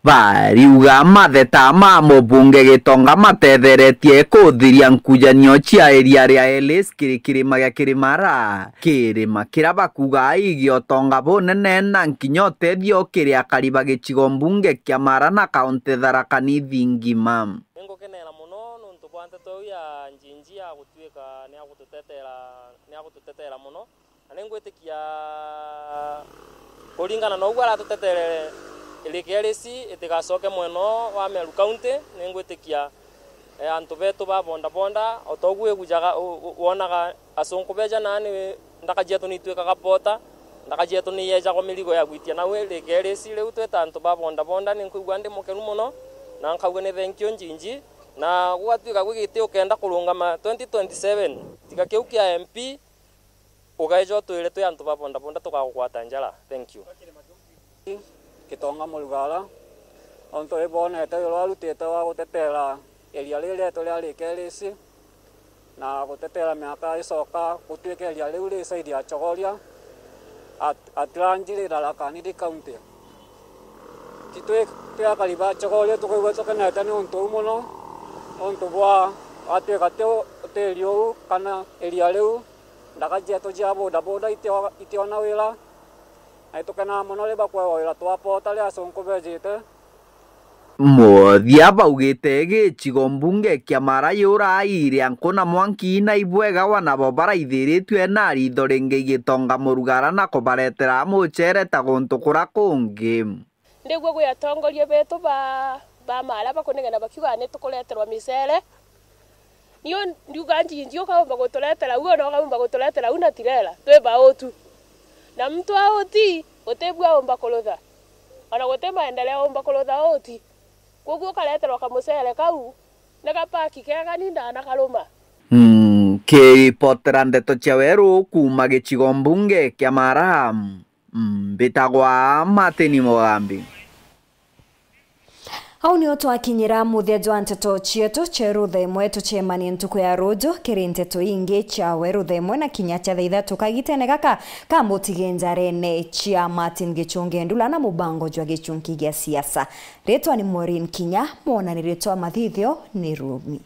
Bariuga matheta ma mubunge Gitonga matetheretie kuthiria nkujanio cia iria ria Elis kiri kirima gia Kirimara, kirima kiria bakuga igi utonga bunene na nkinya utethio kiri akari ba gicigo mbunge kia Mara na kaunti Tharaka Nithi ngima. Ningukenera mono nuntu bwa nteto iu ya Njinji ya gutuika ni agututetera, ni agututetera mono. Na ningwitikia kuringana na uguo aratuteterere, Lake Alice itigacoke mwena wa Meru County, ningwitikia, eh, antu betu ba bodaboda, o ta uguo igujaga, u-, u-, wonaga acunku beja nani, ndaka cietu ni itwikaga bota, ndaka cietu ni iejagwa mirigo ya gwitia nau Lake Alice. Riu twita antu ba bodaboda, ninkwigua ndi mukenu mono, na nkauga ni thank you Njinji, na gugatuika gwi giti ukenda kurungama twenty twenty-seven, tiga kiu kia M P, ugaeja utwire twi antu ba bodaboda tukagugwata njara. Thank you. Gitonga Murugara, nontu ibonete wira urutite wa gutetera iria riri rietu ria Lake Alice, na gutetera miaka icoka gutuika iria riu ri side ya Chogoria, at, at large ri Tharaka Nithi County. Ti twi, twi akari ba Chogoria tukaigua tukenete ni untu uu mono, nontu bwa gwatuika ti utiri uu kana iria riu, ndaka cietu cia bodaboda itio-, itiona wira, na itukenaa mono riria bakwewa wira twapota riria acunku bejite. Muthia baugite gicigo mbunge kia Mara yuraire anku na mwanki na ibwega wana bo baraithiritue na ritho ringi Gitonga Murugara na kubaretera mucere ta guntu kura kungi. Ndigua gwi atongoria betu ba, ba Mara bakunegena bakiuga ni tukureterwa micere. Niu ndiuga Njinji ukaumba guturetera uu, ona ukaumba guturetera uu na tirela, twi bautu. Na muntu auti, utibua aumba kurutha. Ona guti maendeleo aumba kurutha uti. Kwoguo ukareterwa kamucere kau, ni gapaki kega ni ndanakaruma. Mm, Nkiripotera ndeto cia weru kuuma gicigo mbunge kia Mara, mbitagwa Martin Mugambi. Au nio twakinyira muthia jwa nteto cietu cia rutha imwe. Tucemanie ntuku ya ruju kiri nteto ingi cia weru thaa imwe na kinya cia thaa ithatu kagitene gaka ka mbutige njarene cia Martin Gichunge Ndula na mubango jwa gichunki gia siasa. Ritwa ni Maureen Kinya, mwonaniritwa mathithio ni Rumi.